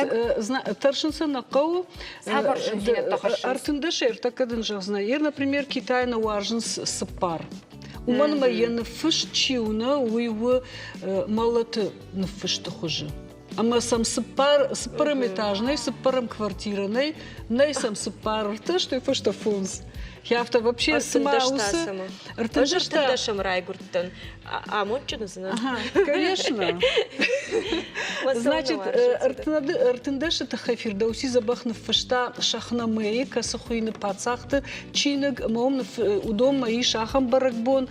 тӕрсын сӕ нӕ хъӕуы. Цавӕр зындзинӕдтӕ хӕссынц? 13 ӕртӕккӕ дын зӕгъдзынӕ. Ер, например, Китай нӕ уарзынц цыппар. Уымӕн ӕмӕ йӕ ныффыст чи у, нӕ, уый у мӕлӕты ныффысты хуызы. Ӕмӕ сӕм цыппар, цыппӕрӕм этаж нӕй, цыппӕрӕм квартирӕ нӕй, нӕй сӕм цыппар ӕртӕ, стӕй фӕстӕ фондз. Афтӕ вообще цыма уыцы ӕртындӕсӕм райгуырдтӕн. Амондджын уыдзынӕн. Конечно. Значит, ӕртындӕсы тыххӕй Фирдоуси дзӕбӕх ныффыста Шахнамейы, кӕцы хуыйны паддзахты чиныг, ӕмӕ уым уыдонмӕ ис ахӕм бӕрӕгбон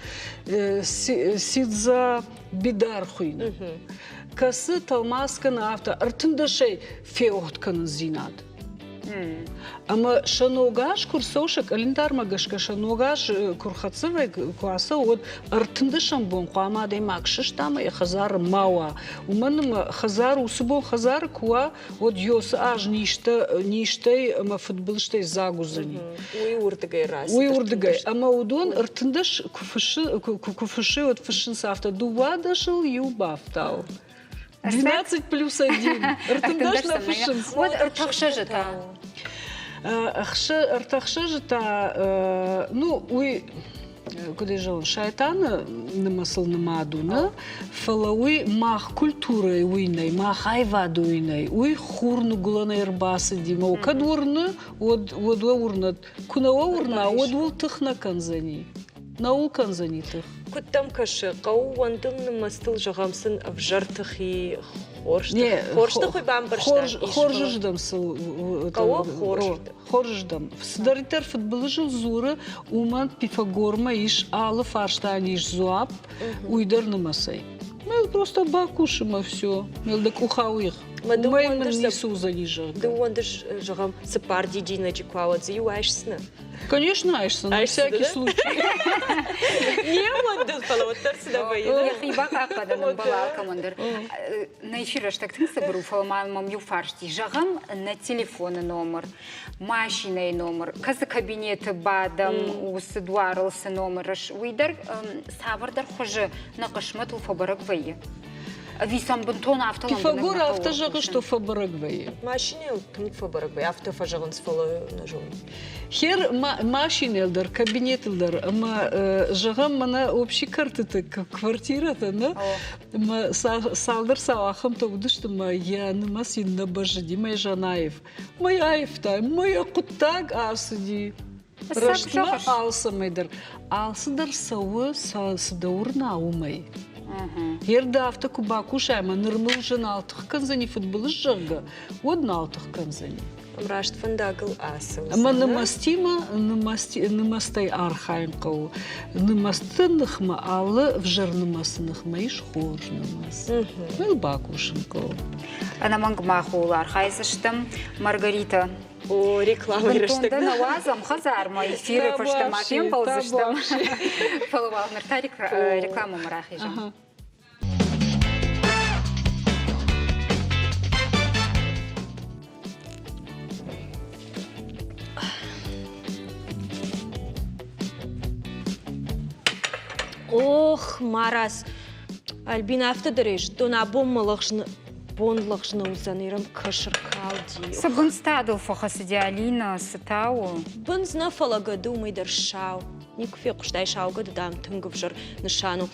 Сидза Бидар хуыйны, кӕцы тӕлмац кӕны афтӕ ӕртындӕсӕй феуӕгъд кӕнындзинад. Ӕмӕ сӕ ног аз куы рцӕуы, сӕ къӕлиндармӕ гӕсгӕ сӕ ног аз куы рхӕццӕ куы ацӕуы, уӕд ӕртындӕсӕм бон хъуамӕ адӕймаг сыста ӕмӕ йӕ хӕдзары ма уа. Уымӕн ӕмӕ хӕдзар уыцы бон хӕдзары куы уа, уӕд ёсы аз низтӕ, низтӕй ӕмӕ фыдбылызтӕй дзаг уыдзӕни. Уый уырдыгӕй рацыд. Уый уырдыгӕй. Ӕмӕ уыдон 13 куы фыссы, куы фыссы, уӕд фыссынц афтӕ дыууадӕсыл иу бафтау. 12 плюс один. 13 нӕ фыссынц. Уӕд ӕртӕхсӕзы та? Ӕртӕхсӕзы та, ну, уый куыд ӕй зӕгъон, сайтаны нымӕцыл нымад у, нӕ? Фӕлӕ уый мах культурӕйы уый нӕй, мах аивады уый нӕй. Уый хур ныгуылӕнӕй ӕрбацыди мӕ кӕд уырны, уӕд, уӕд уӕ уырнӕд. Куы нӕ уӕ уырна, уӕд уыл тых нӕ кӕндзӕни. Нӕ уыл кӕндзӕни тых. Куыд дӕм кӕсы, хъӕуы уӕндын нымӕцтыл зӕгъӕм сын ӕвзӕр тыхи хорз хорз тых уый бамбӕрста? Хорзырдӕм сыл хъӕуы хорзырдӕм. Хорзырдӕм. Цыдӕриддӕр фыдбылызыл дзуры, уымӕн Пифагормӕ ис алы фарстайӕн ис дзуапп, уый дӕр нымӕцӕй. Мел просто бакусы мӕ все. Мел дӕ къух ауигъ. Уымӕй мын ницы уыдзӕни, зӕгъгӕ. Ды уӕндыс, зӕгъӕм, цыппар дидинӕджы куы ауадзы, иу айсдзынӕ? Конечно, айсдзынӕ, на всякий случай. Не ууӕндын, фӕлӕ уӕддӕр цы нӕ вӕййы. Йӕхи бахъахъхъӕнын ӕмбӕлы алкӕмӕн дӕр. Нӕ эфир рӕстӕг тынг цыбыр у, фӕлӕ ма мӕм иу фарст и. Зӕгъӕм, нӕ телефоны номыр, машинӕйы номыр, кӕцы кабинеты бадӕм, уыцы дуарыл цы номыр ис, уый дӕр цавӕрдӕр хуызы нӕ хъысмӕтыл фӕбӕрӕг вӕййы. Ӕви сӕм бынтон афтӕ Пифагор афтӕ зӕгъы, что фӕбӕрӕг вӕййы. Машинӕйыл тынг фӕбӕрӕг вӕййы, афтӕ фӕзӕгъынц, фӕлӕ нӕ зонын. Хер машинӕйыл дӕр, кабинетыл дӕр ӕмӕ зӕгъӕм, мӕнӕ общий кӕртыты квартирӕтӕ, нӕ? Ӕмӕ цалдӕр сау ахӕмтӕ уыдысты мӕ йӕ нымӕц йын нӕ бӕззыди, мӕ Жанаев. Мӕ аивта, мӕ хъуыддаг ацыди. Рӕстмӕ алцӕмӕй дӕр. Алцыдӕр цӕуы, цы дӕ уырна, уымӕй. Гъер ды афтӕ куы бакусай ӕмӕ ныр мыл уже нал тых кӕндзӕни фыдбылыз, зӕгъгӕ, уӕд нал тых кӕндзӕни. Раст фӕндагыл ацӕудзӕн. Ӕмӕ нымӕцтимӕ нымӕцтӕй архайын хъӕуы. Нымӕцты ныхмӕ алы ӕвзӕр нымӕцы ныхмӕ ис хорз нымӕц. Уый бакусын хъӕуы. Ӕнӕмӕнг мах ууыл архайдзыстӕм. Маргарита, О, рекламӕйы рӕстӕг. Бынтон дӕ нӕ уадзӕм хӕдзармӕ, эфиры фӕстӕмӕ фембӕлдзыстӕм. Фӕлӕ уал ныр та рекламӕмӕ рахизӕм. Ох, марадз, Альбина афтӕ дӕр ис, дон абон мӕ лӕгъз бон лӕгъз нӕ уыдзӕн, Ирӕм кӕсыр калди. Цы бындз та дыл фӕхӕцыди, Алина, цы та у? Бындз нӕ, фӕлӕ гӕды уымӕй дӕр сау. Никуы фехъуыстай, сау гӕды, дам, тынг ӕвзӕр нысан у.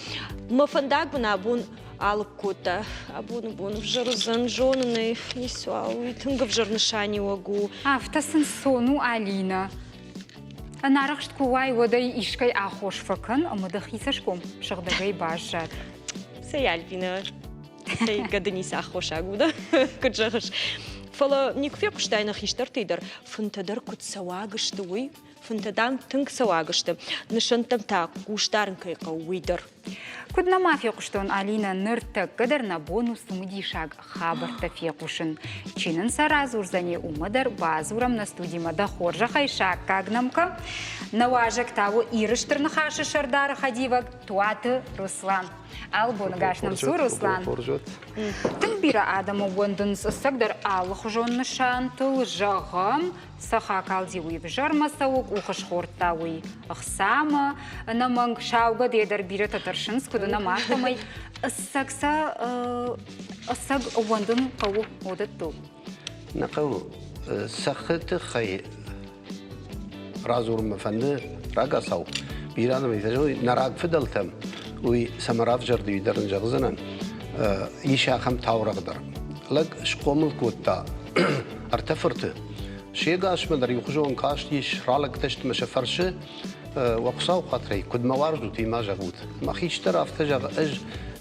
Мӕ фӕндаг мын абон алыг кодта. Абоны бон ӕвзӕр уыдзӕн, зонын ӕй, ницуал, уый тынг ӕвзӕр нысаниуӕг у. Афтӕ сын сон у, Алина. Ӕнарӕхст куы уай, уӕд ӕй искӕй аххос фӕкӕн ӕмӕ дӕхи цӕсгом сыгъдӕгӕй баззад. Цӕй, Альбина, цӕй гӕды ницы аххосаг у, да? Куыд зӕгъыс? Фӕлӕ никуы фехъуыстай нӕ хистӕртӕй дӕр, фынтӕ дӕр куыд цӕуаг сты, уый? Фынтӕ, дам, тынг цӕуаг сты. Нысӕнттӕм та хъус дарын кӕй хъӕуы, уый дӕр. Куыд нӕма фехъуыстон, Алинӕ, ныртӕккӕ дӕр нӕ бон у цымыдисаг хабӕрттӕ фехъусын. Чи нын сӕ радзурдзӕни, уымӕ дӕр бадзурӕм нӕ студимӕ. Дӕ хорзӕхӕй саккаг нӕм кӕ. Нӕ уазӕг та у Иры Стыр Ныхасы сӕрдары хӕдивӕг Туаты Руслан. Алыбоны гас нӕм цу, Руслан. Тынг бирӕ адӕм ӕууӕндынц ӕцӕгдӕр алыхуызон нысантыл, зӕгъӕм, Цӕх акалди уый взӕрмӕ цӕуы, къухы схордта уый ӕхцамӕ. Ӕнӕмӕнг саугӕдӕй дӕр бирӕтӕ тӕрсынц, куыд уынӕм, афтӕмӕй ӕцӕг сӕ ӕцӕг ӕууӕндын хъӕуы уыдӕттыл. Нӕ хъӕуы. Цӕххы тыххӕй радзурын мӕ фӕнды рагацау. Бирӕ адӕм нӕ рагфыдӕлтӕм уый цӕмӕ равзӕрди, уый дӕр ын зӕгъдзынӕн. Ис ахӕм таурӕгъ дӕр. Лӕг схъомыл кодта ӕртӕ фырты. Се гасмӕ дӕр иухуызон кастис, ралӕгтӕ сты мӕ сӕ фӕрсы, уӕ Хуыцауы хатырӕй, куыд мӕ уарзут, уый ма зӕгъут. Мӕ хистӕр афтӕ зӕгъы, ӕз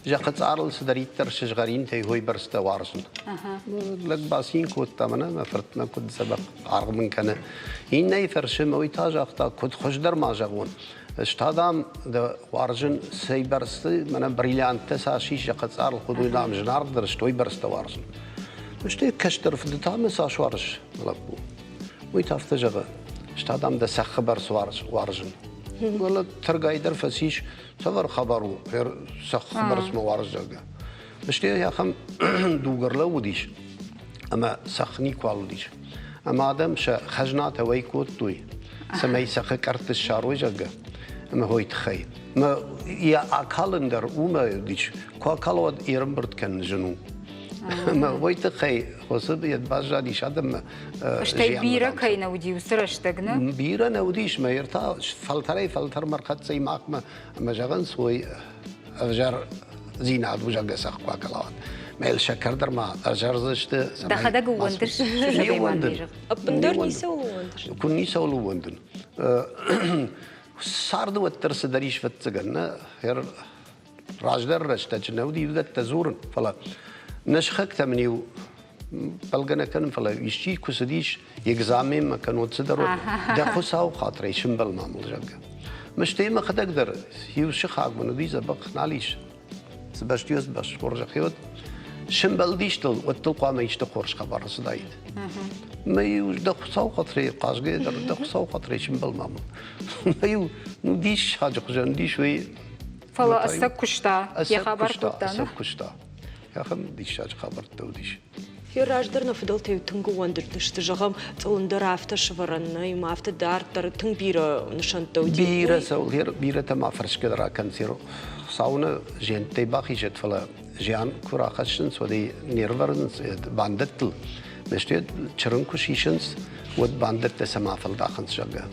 зӕххы цъарыл цыдӕриддӕр сызгъӕринтӕй уыйбӕрц дӕ уарзын. Лӕг бацин кодта, мӕнӕ мӕ фыртмӕ куыд дзӕбӕх аргъ мын кӕны. Иннӕйы фӕрсы мӕ уый та загъта, куыд хуыздӕр ма зӕгъон. Ӕз та, дам, дӕ уарзын цӕйбӕрц мӕнӕ бриллианттӕ цас ис зӕххы цъарыл, хуыд уый, дам, зынаргъдӕр сты, уыйбӕрц дӕ уарзын. Стӕй кӕстӕр фыды та мӕ цас уарзыс, лӕппу? Уый та афтӕ зӕгъы, ӕз та, дам, дӕ цӕххы бӕрц уарзын. Уӕлӕ тӕргай дӕр фӕцис, цавӕр хабар у, цӕххы бӕрц мӕ уарз, зӕгъгӕ. Стӕй ахӕм дуг ӕрлӕууыдис, ӕмӕ цӕхх никуал уыдис. Ӕмӕ адӕм сӕ хӕзнатӕ уӕй кодтой, цӕмӕй цӕххы къӕртты ссарой, зӕгъгӕ, ӕмӕ уый тыххӕй. Ӕмӕ йӕ акалын дӕр уымӕ уыдис. Куы акала, уӕд ӕрӕмбырд кӕнын зын у. Ӕмӕ уый тыххӕй уыцы баззадис адӕммӕ. Стӕй бирӕ кӕй нӕ уыди уыцы рӕстӕг, нӕ? Бирӕ нӕ уыдис, мӕ ӕртӕ фӕлтӕрӕй-фӕлтӕрмӕ ӕрхӕццӕ и махмӕ, ӕмӕ зӕгъынц, уый ӕвзӕрдзинад у, зӕгъгӕ, сӕ хъуакалауат. Мӕ сӕкӕр дӕр ма ӕрзӕрдзысты. Дӕхӕдӕг ууӕндыс? Не ууӕндын. Ӕппындӕр ницӕуыл ууӕндыс? Куы ницӕуыл ууӕндын. Царды уӕддӕр цыдӕр ис фӕццӕгӕн, нӕ? Раздӕр рӕстӕджы нӕ уыди уыдӕттӕ дзурын, фӕлӕ нӕ сыхӕгтӕ мын-иу бӕлгӕ нӕ кӕнын, фӕлӕ исчи куы цыдис экзаменмӕ кӕннод цыдӕр уыд, дӕ хуыцауы хатырӕй сымбӕл ма мыл, зӕгъгӕ. Мыстӕй мӕхӕдӕг дӕр иу сыхаг мын уыди, дзӕбӕх нал ис. Цы бӕсты ис, бӕс хорзӕх уыд. Сымбӕлдис дыл, уӕд дыл хъуамӕ исты хорз хабар ӕрцыдаид. Мӕ-иу дӕ Хуыцау хатырӕй хъазгӕйӕ дӕр дӕ Хуыцау хатырӕй сымбӕл ма мыл. Мӕ-иу ну диссаджы хуызӕн дис уый. Фӕлӕ ӕцӕг куыста, йӕ хабар кодта. Ӕцӕг куыста. Ахӕм диссаджы хабӕрттӕ уыдис. Йӕ раздӕр нӕ фыдӕлтӕ-иу тынг ӕууӕндыдысты, зӕгъӕм, цъылындӕр афтӕ сӕвӕрӕн нӕй, ӕмӕ афтӕ дарддӕр тынг бирӕ нысӕнттӕ уыди. Бирӕ цӕуыл, бирӕтӕ ма фӕрсгӕ дӕр акӕнынц, Хуыцау нӕ зиӕнттӕй бахизӕд, фӕлӕ зиан куы рахӕссынц, уӕд ӕй не рвӕрынц бандӕттыл. Стӕй чырын куы сисынц, уӕд бандӕттӕ цӕмӕ фӕлдахынц, зӕгъгӕ.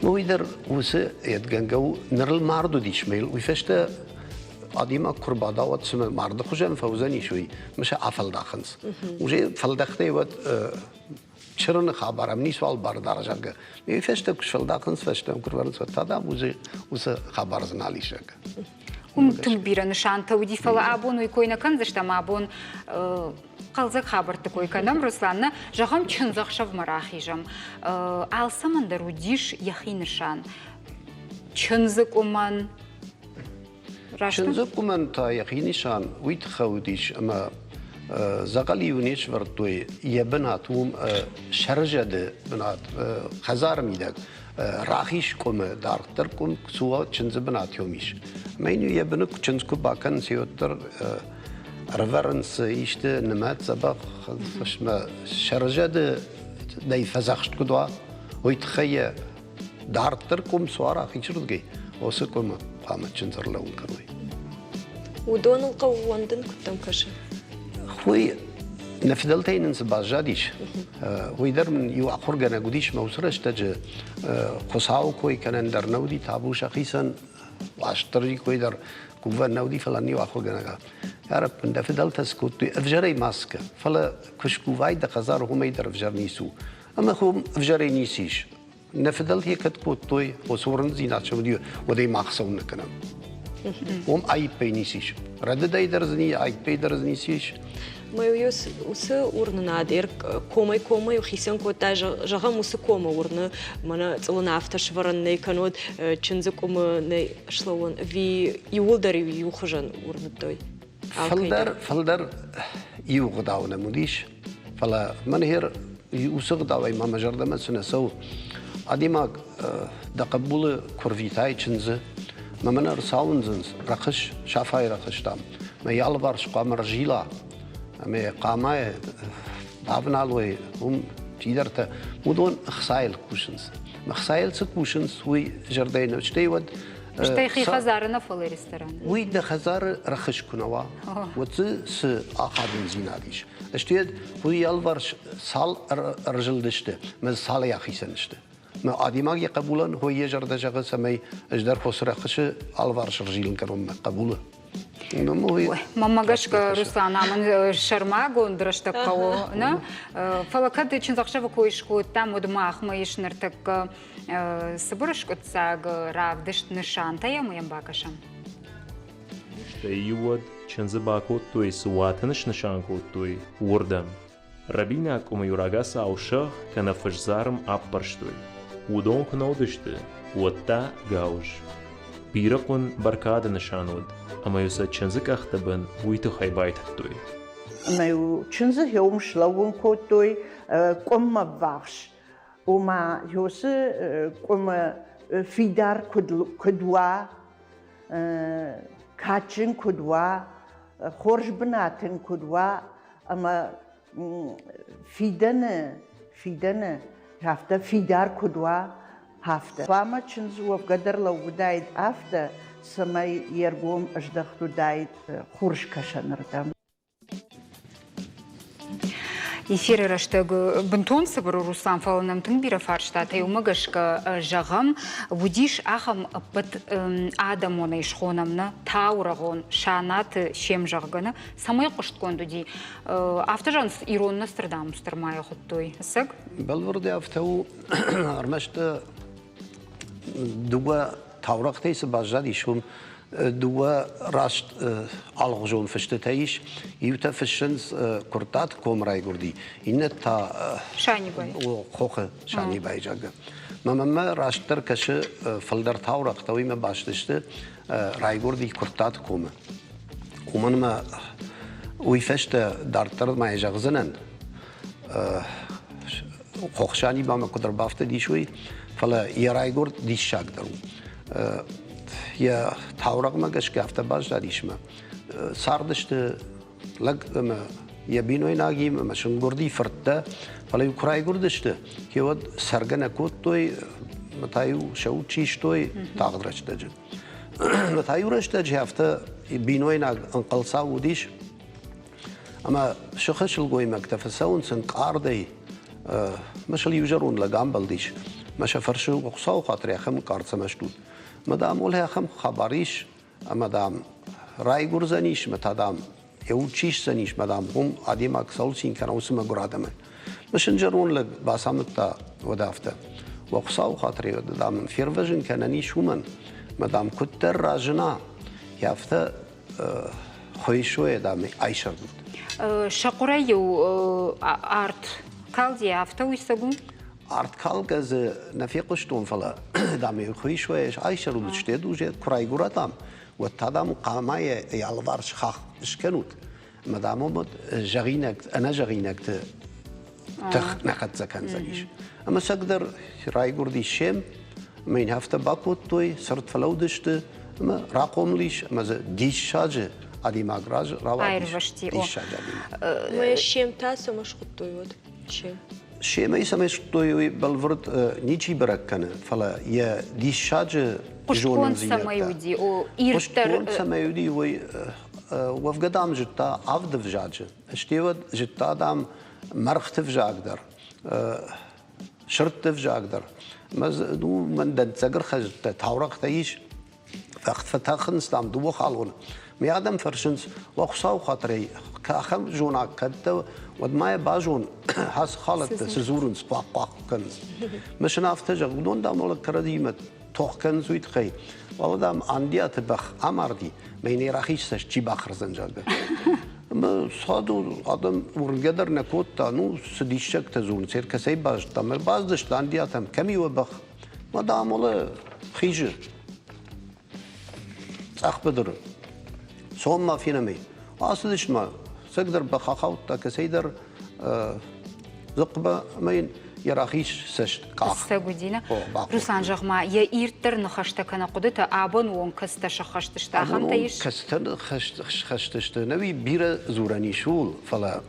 Уый дӕр уыцы ӕдгӕнгӕ у, ныр ыл мард уыдис мӕ уый фӕстӕ адӕймаг куы рбада, уӕд цымӕ марды хуызӕн фӕуыдзӕнис уый, мӕ афӕлдахынц. Уже фӕлдӕхтӕй уӕд чырыны хабар ӕм ницуал бар дары, зӕгъгӕ. Уый фӕстӕ куы сфӕлдахынц, фӕстӕ куы рвӕрынц, уӕд та дам уыцы хабар дзы нал ис, зӕгъгӕ. Уым тынг бирӕ нысантӕ уыди, фӕлӕ абон уый кой нӕ кӕндзыстӕм, абон хъӕлдзӕг хабӕртты кой кӕнӕм, Руслан, нӕ зӕгъӕм, чындзӕхсӕвмӕ рахизӕм. Алцӕмӕн дӕр уыдис йӕхи нысан. Чындзы къуымӕн, Чындзы къуымӕн та йӕхи нысан уый тыххӕй уыдис, ӕмӕ дзӕгъӕл-иу не сӕвӕрдтой йӕ бынат уым сӕрызӕды бынат хӕдзары мидӕг рахиз къуымы дарддӕр къуым цы уа чындзы бынат уым ис. Ӕмӕ йын йӕ быны чындз куы бакӕнынц, уӕддӕр ӕрӕвӕрынц исты нымӕт дзӕбӕх фысмӕ сӕрызӕды нӕй фӕдзӕхст куыд уа, уый тыххӕй йӕ Дарддӕр къуым суара хицырдыгӕй, уыцы къуымы хъуамӕ чындз ӕрлӕууын кӕной. Уыдоныл хъӕуы ууӕндын куыдтӕм кӕсы? Уый нӕ фыдӕлтӕй нын цы баззадис, уый дӕр мын иу ахуыргӕнӕг уыдис мӕ уыцы рӕстӕджы Хуыцауы кой кӕнӕн дӕр нӕ уыди, табу сӕхицӕн, Уастырджи кой дӕр кувӕн нӕ уыди, фӕлӕ иу ахуыргӕнӕг ӕрӕппын дӕ фыдӕлтӕ скодтой ӕвзӕрӕй ма скӕ, фӕлӕ куы скувай дӕ хӕдзар, уымӕй дӕр ӕвзӕр ницы у. Ӕмӕ хуым ӕвзӕрӕй ницы ис. Нӕ фыдӕлтӕ кӕд кодтой, уыцы уырнындзинад сӕ уыди, уӕд ӕй мах цӕуыннӕ кӕнӕм. Уым аиппӕй ницы ис. Рӕдыдӕй дӕр дзы аиппӕй дӕр дзы ницы ис. Мӕ уыцы уырнынад комӕй-коммӕ хицӕн кодта, зӕгъӕм, уыцы комы уырны, мӕнӕ цъылын афтӕ сӕвӕрӕн нӕй, кӕннод чындзы къуымы нӕй слӕууӕн, ӕви иууылдӕр иухуызӕн уырныдтой? Фылдӕр, фылдӕр иу гъдау нӕм уыдис, фӕлӕ мӕн хер уыцы гъдауӕй ма мӕ зӕрдӕмӕ цы нӕ цӕуы. Адӕймаг дӕ хъӕбулы куы рвитай чындзы, мӕ мӕн ӕрцауындзынц рӕхыс, Сафайы рӕхыстӕм, мӕ йӕ алыварс хъуамӕ ӕрзила, ӕмӕ йӕ хъамайы бавналой, уым чидӕртӕ, уыдон ӕхцайыл кусынц. Ӕхцайыл цы кусынц, уый зӕрдӕйы нӕ, стӕй уӕд Стӕй хи хӕдзары нӕ, фӕлӕ рестораны. Уый дӕ хӕдзары рӕхыс куы нӕ уа, уӕд дзы цы ахадындзинад ис? Стӕй уый алыварс цал ӕрзылдысты, мӕ цалӕй ахицӕн сты. Мӕ адӕймаг йӕ хъӕбулӕн хой йӕ зӕрдӕ зӕгъы, цӕмӕй ӕз дӕр хосы рӕхысы алыварс ӕрзилын кӕнон мӕ хъӕбулы. Мӕнмӕ гӕсгӕ, Руслан, амын сӕрмагонд рӕстӕг хъӕуы, нӕ? Фӕлӕ кӕд чындзӕхсӕвы кой скодтам, уӕд махмӕ ис ныртӕккӕ Цыбыр скъуыддзаг равдыст нысантӕ йӕм йӕм бакӕсӕм. Стӕй-иу уӕд чындзы бакодтой, цы уаты снысан кодтой, уырдӕм. Рӕбинаг къуымы-иу рагацау сӕгъ кӕнӕ фысдзарм аппӕрстой. Уыдон куы нӕ уыдысты, уӕд та гауыз. Бирӕ хъуын бӕркады нысан уыд, ӕмӕ-иу сӕ чындзы къӕхты бын уый тыххӕй байтыдтой. Ӕмӕ-иу чындзы хеуым слӕууын кодтой къуыммӕ ввахс. Ома, уыцы къуымы фидар куыд уа, кадджын куыд уа, хорз бынат ын куыд уа, ӕмӕ фидӕны, фидӕны афтӕ фидар куыд уа, афтӕ. Хъуамӕ чындз уӕвгӕ дӕр лӕууыдаид афтӕ, цӕмӕй йе ргом ыздӕхт уыдаид хурскӕсӕнырдӕм. Эфиры рӕстӕг бынтон цыбыр у, Руслан, фӕлӕ нӕм тынг бирӕ фарстатӕ уымӕ гӕсгӕ зӕгъӕм, уыдис ахӕм ӕппӕт адӕмонӕй схонӕм нӕ таурӕгъон Санаты Сем зӕгъгӕ, нӕ, цӕмӕй хъуыстгонд уыди. Афтӕ зӕгъынц, ирон Нострадамус дӕр ма йӕ хуыдтой. Ӕцӕг? Бӕлвырд афтӕ у, ӕрмӕст дыууӕ таурӕгътӕй цы баззадис, уым дыууӕ раст алыгъуызон фыстытӕ ис. Иутӕ фыссынц Куырттаты комы райгуырди, иннӕ та хохы Санибайы, зӕгъгӕ. Мӕнмӕ растдӕр кӕсы фылдӕр таурӕгътӕ уыимӕ баст сты райгуырди Куырттаты комы. Уымӕн ӕмӕ Уый фӕстӕ дарддӕр ма йӕ зӕгъдзынӕн, Хохсанимӕ мӕ куыд ӕрбафтыдис, уый, фӕлӕ йӕ райгуырд диссагдӕр у. Йӕ таурӕгъмӕ гӕсгӕ афтӕ баззадис мӕ. Цардысты лӕг ӕмӕ йӕ бинойнагимӕ ӕмӕ сын гуырди фырттӕ, фӕлӕ-иу куы райгуырдысты, уӕд цӕргӕ нӕ кодтой, ӕмӕ та-иу сӕ уд систой тагъд рӕстӕджы. Ӕмӕ та иу рӕстӕджы афтӕ бинойнаг ӕнхъӕлцау уыдис, ӕмӕ сыхы сылгоймӕгтӕ фӕцӕуынц ӕнкъардӕй. Мӕ сыл иу зӕронд лӕг амбӕлдис. Мӕ сӕ фӕрсы, Хуыцауы хатыр, ахӕм ӕнкъард цӕмӕ стут? Мӕ, дам, олӕ ахӕм хабар ис, ӕмӕ, дам, райгуырдзӕнис, ӕмӕ та, дам, йӕ уд сисдзӕнис, мӕ, дам, уым адӕймаг цӕуыл цин кӕна, уыцы мӕгуыр адӕмӕн. Мысын зӕронд лӕг бацамыдта уӕд афтӕ. Уӕ Хуыцауы хатырӕй, дам, ын фервӕзын кӕнӕн ис уымӕн, мӕ, дам, куыддӕр разына, афтӕ хуыйсойӕ, дам, айсӕрдут. Сӕ хъуырӕй-иу арт калди, афтӕ уый цӕг у? Арт калгӕ дзы нӕ фехъуыстон, фӕлӕ, дам, хуыйсойӕ айсӕрдут, сте дузе куы райгуыра, дам, уӕд та, дам, хъамайӕ йӕ алыварс хахх скӕнут. Ӕмӕ, дам, уым зӕгъинӕг, ӕнӕзӕгъинӕгты тых нӕ хӕццӕ кӕндзӕнис. Ӕмӕ цӕгдӕр райгуырдис Сем, ӕмӕ йын афтӕ бакодтой, цырд фӕлӕудысты, ӕмӕ рахъомыл ис, ӕмӕ дзы диссаджы адӕймаг рауадис. Диссаджы адӕймаг. Мӕ Сем та цӕмӕ схуыдтой уӕд? Сем. Семӕй цӕмӕй схуыдтой, уый бӕлвырд ничи бӕрӕг кӕны, фӕлӕ йӕ диссаджы Хъуыстгонд цӕмӕй уыди, о, ирддӕр. Хъуыстгонд цӕмӕй уыди, уый уӕвгӕ, дам, зыдта авд ӕвзаджы. Стӕй уӕд зыдта, дам, мӕргъты взаг дӕр, сырдты взаг дӕр. Мӕ ну, мӕн дӕнцӕг ӕрхӕзтӕ, таурӕгътӕ ис. Фӕтӕхынц, дам, дыууӕ халоны. Мӕ адӕм фӕрсынц, уӕ Хуыцауы хатырӕй, ахӕм зонаг кӕд дӕ, уӕд ма йӕ базон, ацы халӕттӕ цы дзурынц, хъуахъ-хъуахъ кӕнынц. Мӕ сын афтӕ зӕгъ, уыдон, дам, кӕрӕдзимӕ тох кӕнынц уый тыххӕй. Фӕлӕ, дам, Андиаты бӕх амарди, мӕ йын йӕ рахиз цӕст чи бахӕрдзӕн, зӕгъгӕ. Ӕмӕ саду адӕм уырнгӕ дӕр нӕ кодта, ну, цы диссӕгтӕ дзурынц, кӕцӕй базыдтам. Ӕрбацыдысты Андиатӕм, кӕм и уӕ бӕх? Мӕ, дам, уӕлӕ хизы цъӕх быдыры. Цом ма фенӕм ӕй. Ацыдысты ма, цӕгдӕр бӕх ахаудта кӕцӕйдӕр дзыхъмӕ ӕмӕ йын йӕ рахиз цӕст къах. Цӕг уыди, нӕ? Руслан, зӕгъ-ма, йӕ ирддӕр ныхӕстӕ кӕнӕ хъуыдытӕ абон онг кӕцытӕ сӕххӕст сты, ахӕмтӕ ис? Кӕцытӕ схӕст сты, нӕуи бирӕ дзурӕн ис ууыл, фӕлӕ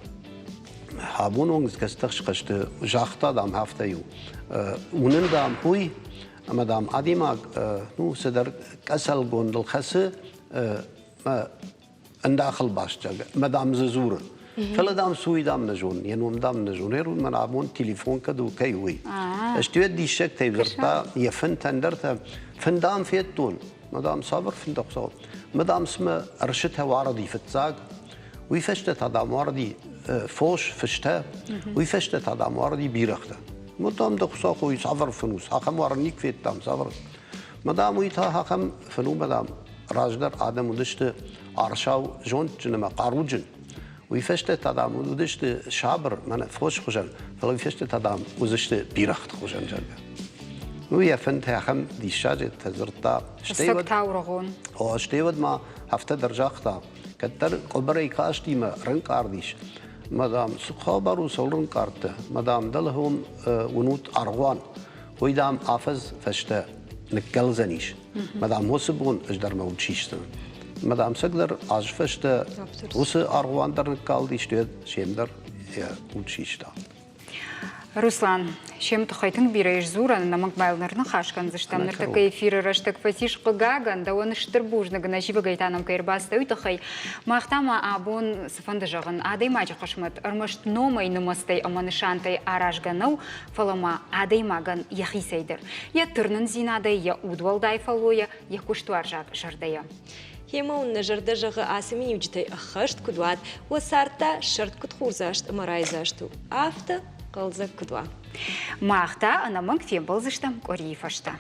абон онг кӕцытӕ схӕст сты, загъта, дам, афтӕ иу. Уынын, дам, уый, ӕмӕ, дам, адӕймаг ну, цыдӕр къӕцӕлгондыл хӕцы, ӕндахыл баст, зӕгъгӕ, ӕмӕ дам дзы дзуры. Фӕлӕ дам цы уый дам нӕ зонын, йӕ ном дам нӕ зонын, мӕн абон телефон кӕд у, кӕй уый. Ӕз диссӕгтӕй дзырдта йӕ фынтӕ ӕндӕртӕ. Фын дам федтон, мӕ дам цавӕр фын дӕ Хуыцау? Мӕ дам цымӕ ӕрсытӕ уарыди фыццаг, уый фӕстӕ та дам уарыди фос, фыстӕ, уый фӕстӕ та дам уарыди бирӕгътӕ. Мӕ дам дӕ Хуыцау хой, цавӕр фын у, ахӕм уарын никуы федтам, цавӕр. Мӕ дам уый та ахӕм фын у, мӕ дам раздӕр адӕм уыдысты арсау зондджын ӕмӕ хъаруджын. Уый фӕстӕ та, дам, уыдысты сабыр, мӕнӕ фос хуызӕн, фӕлӕ уый фӕстӕ та, дам, уыдзысты бирӕгъты хуызӕн, зӕгъгӕ. Ну, йӕ фынтӕ ахӕм диссаджы дзырдта. Стӕй уӕд, таурӕгъон. О, стӕй уӕд ма афтӕ дӕр загъта, кӕддӕр къуыбырӕй кастимӕ рынкъард ис. Мадам, цы хабар у, цӕуыл рынкъардтӕ? Мадам, дӕлӕ уым уынут аргъуан. Уый, дам, афӕдз фӕстӕ ныккӕлдзӕнис. Мадам, уыцы бон ӕз дӕр мӕ уд систон. Мадам цӕгдӕр аз фӕстӕ уыцы аргъуан дӕр ныккалдис, уӕд сем дӕр йӕ уд систа. Руслан, сем тыххӕй тынг бирӕ ис дзурӕн, ӕнӕмӕнг ма йыл ныр ныхас кӕндзыстӕм. Ныртӕккӕ эфиры рӕстӕг фӕцис хъыгагӕн, дӕуӕн стыр бузныг, нӕзивӕгӕй та нӕм кӕй ӕрбацыдӕ, уый тыххӕй. Мах та ма абон цыфӕнды зӕгъын, адӕймаджы хъысмӕт ӕрмӕст номӕй, нымӕцтӕй ӕмӕ нысантӕй аразгӕ нӕу, фӕлӕ ма адӕймагӕн йӕхицӕй дӕр, йӕ тырнындзинадӕй, йӕ удуӕлдай фӕллойӕ, йӕ куыстуарзаг зӕрдӕйӕ. Гъемӕ уын нӕ зӕрдӕ зӕгъы ацы миниуджытӕй ӕххӕст куыд уат, уӕ цард та сӕрд куыд хурдзаст ӕмӕ райдзаст у, афтӕ хъӕлдзӕг куыд уа. Мах та ӕнӕмӕнг фембӕлдзыстӕм къуырийы фӕстӕ.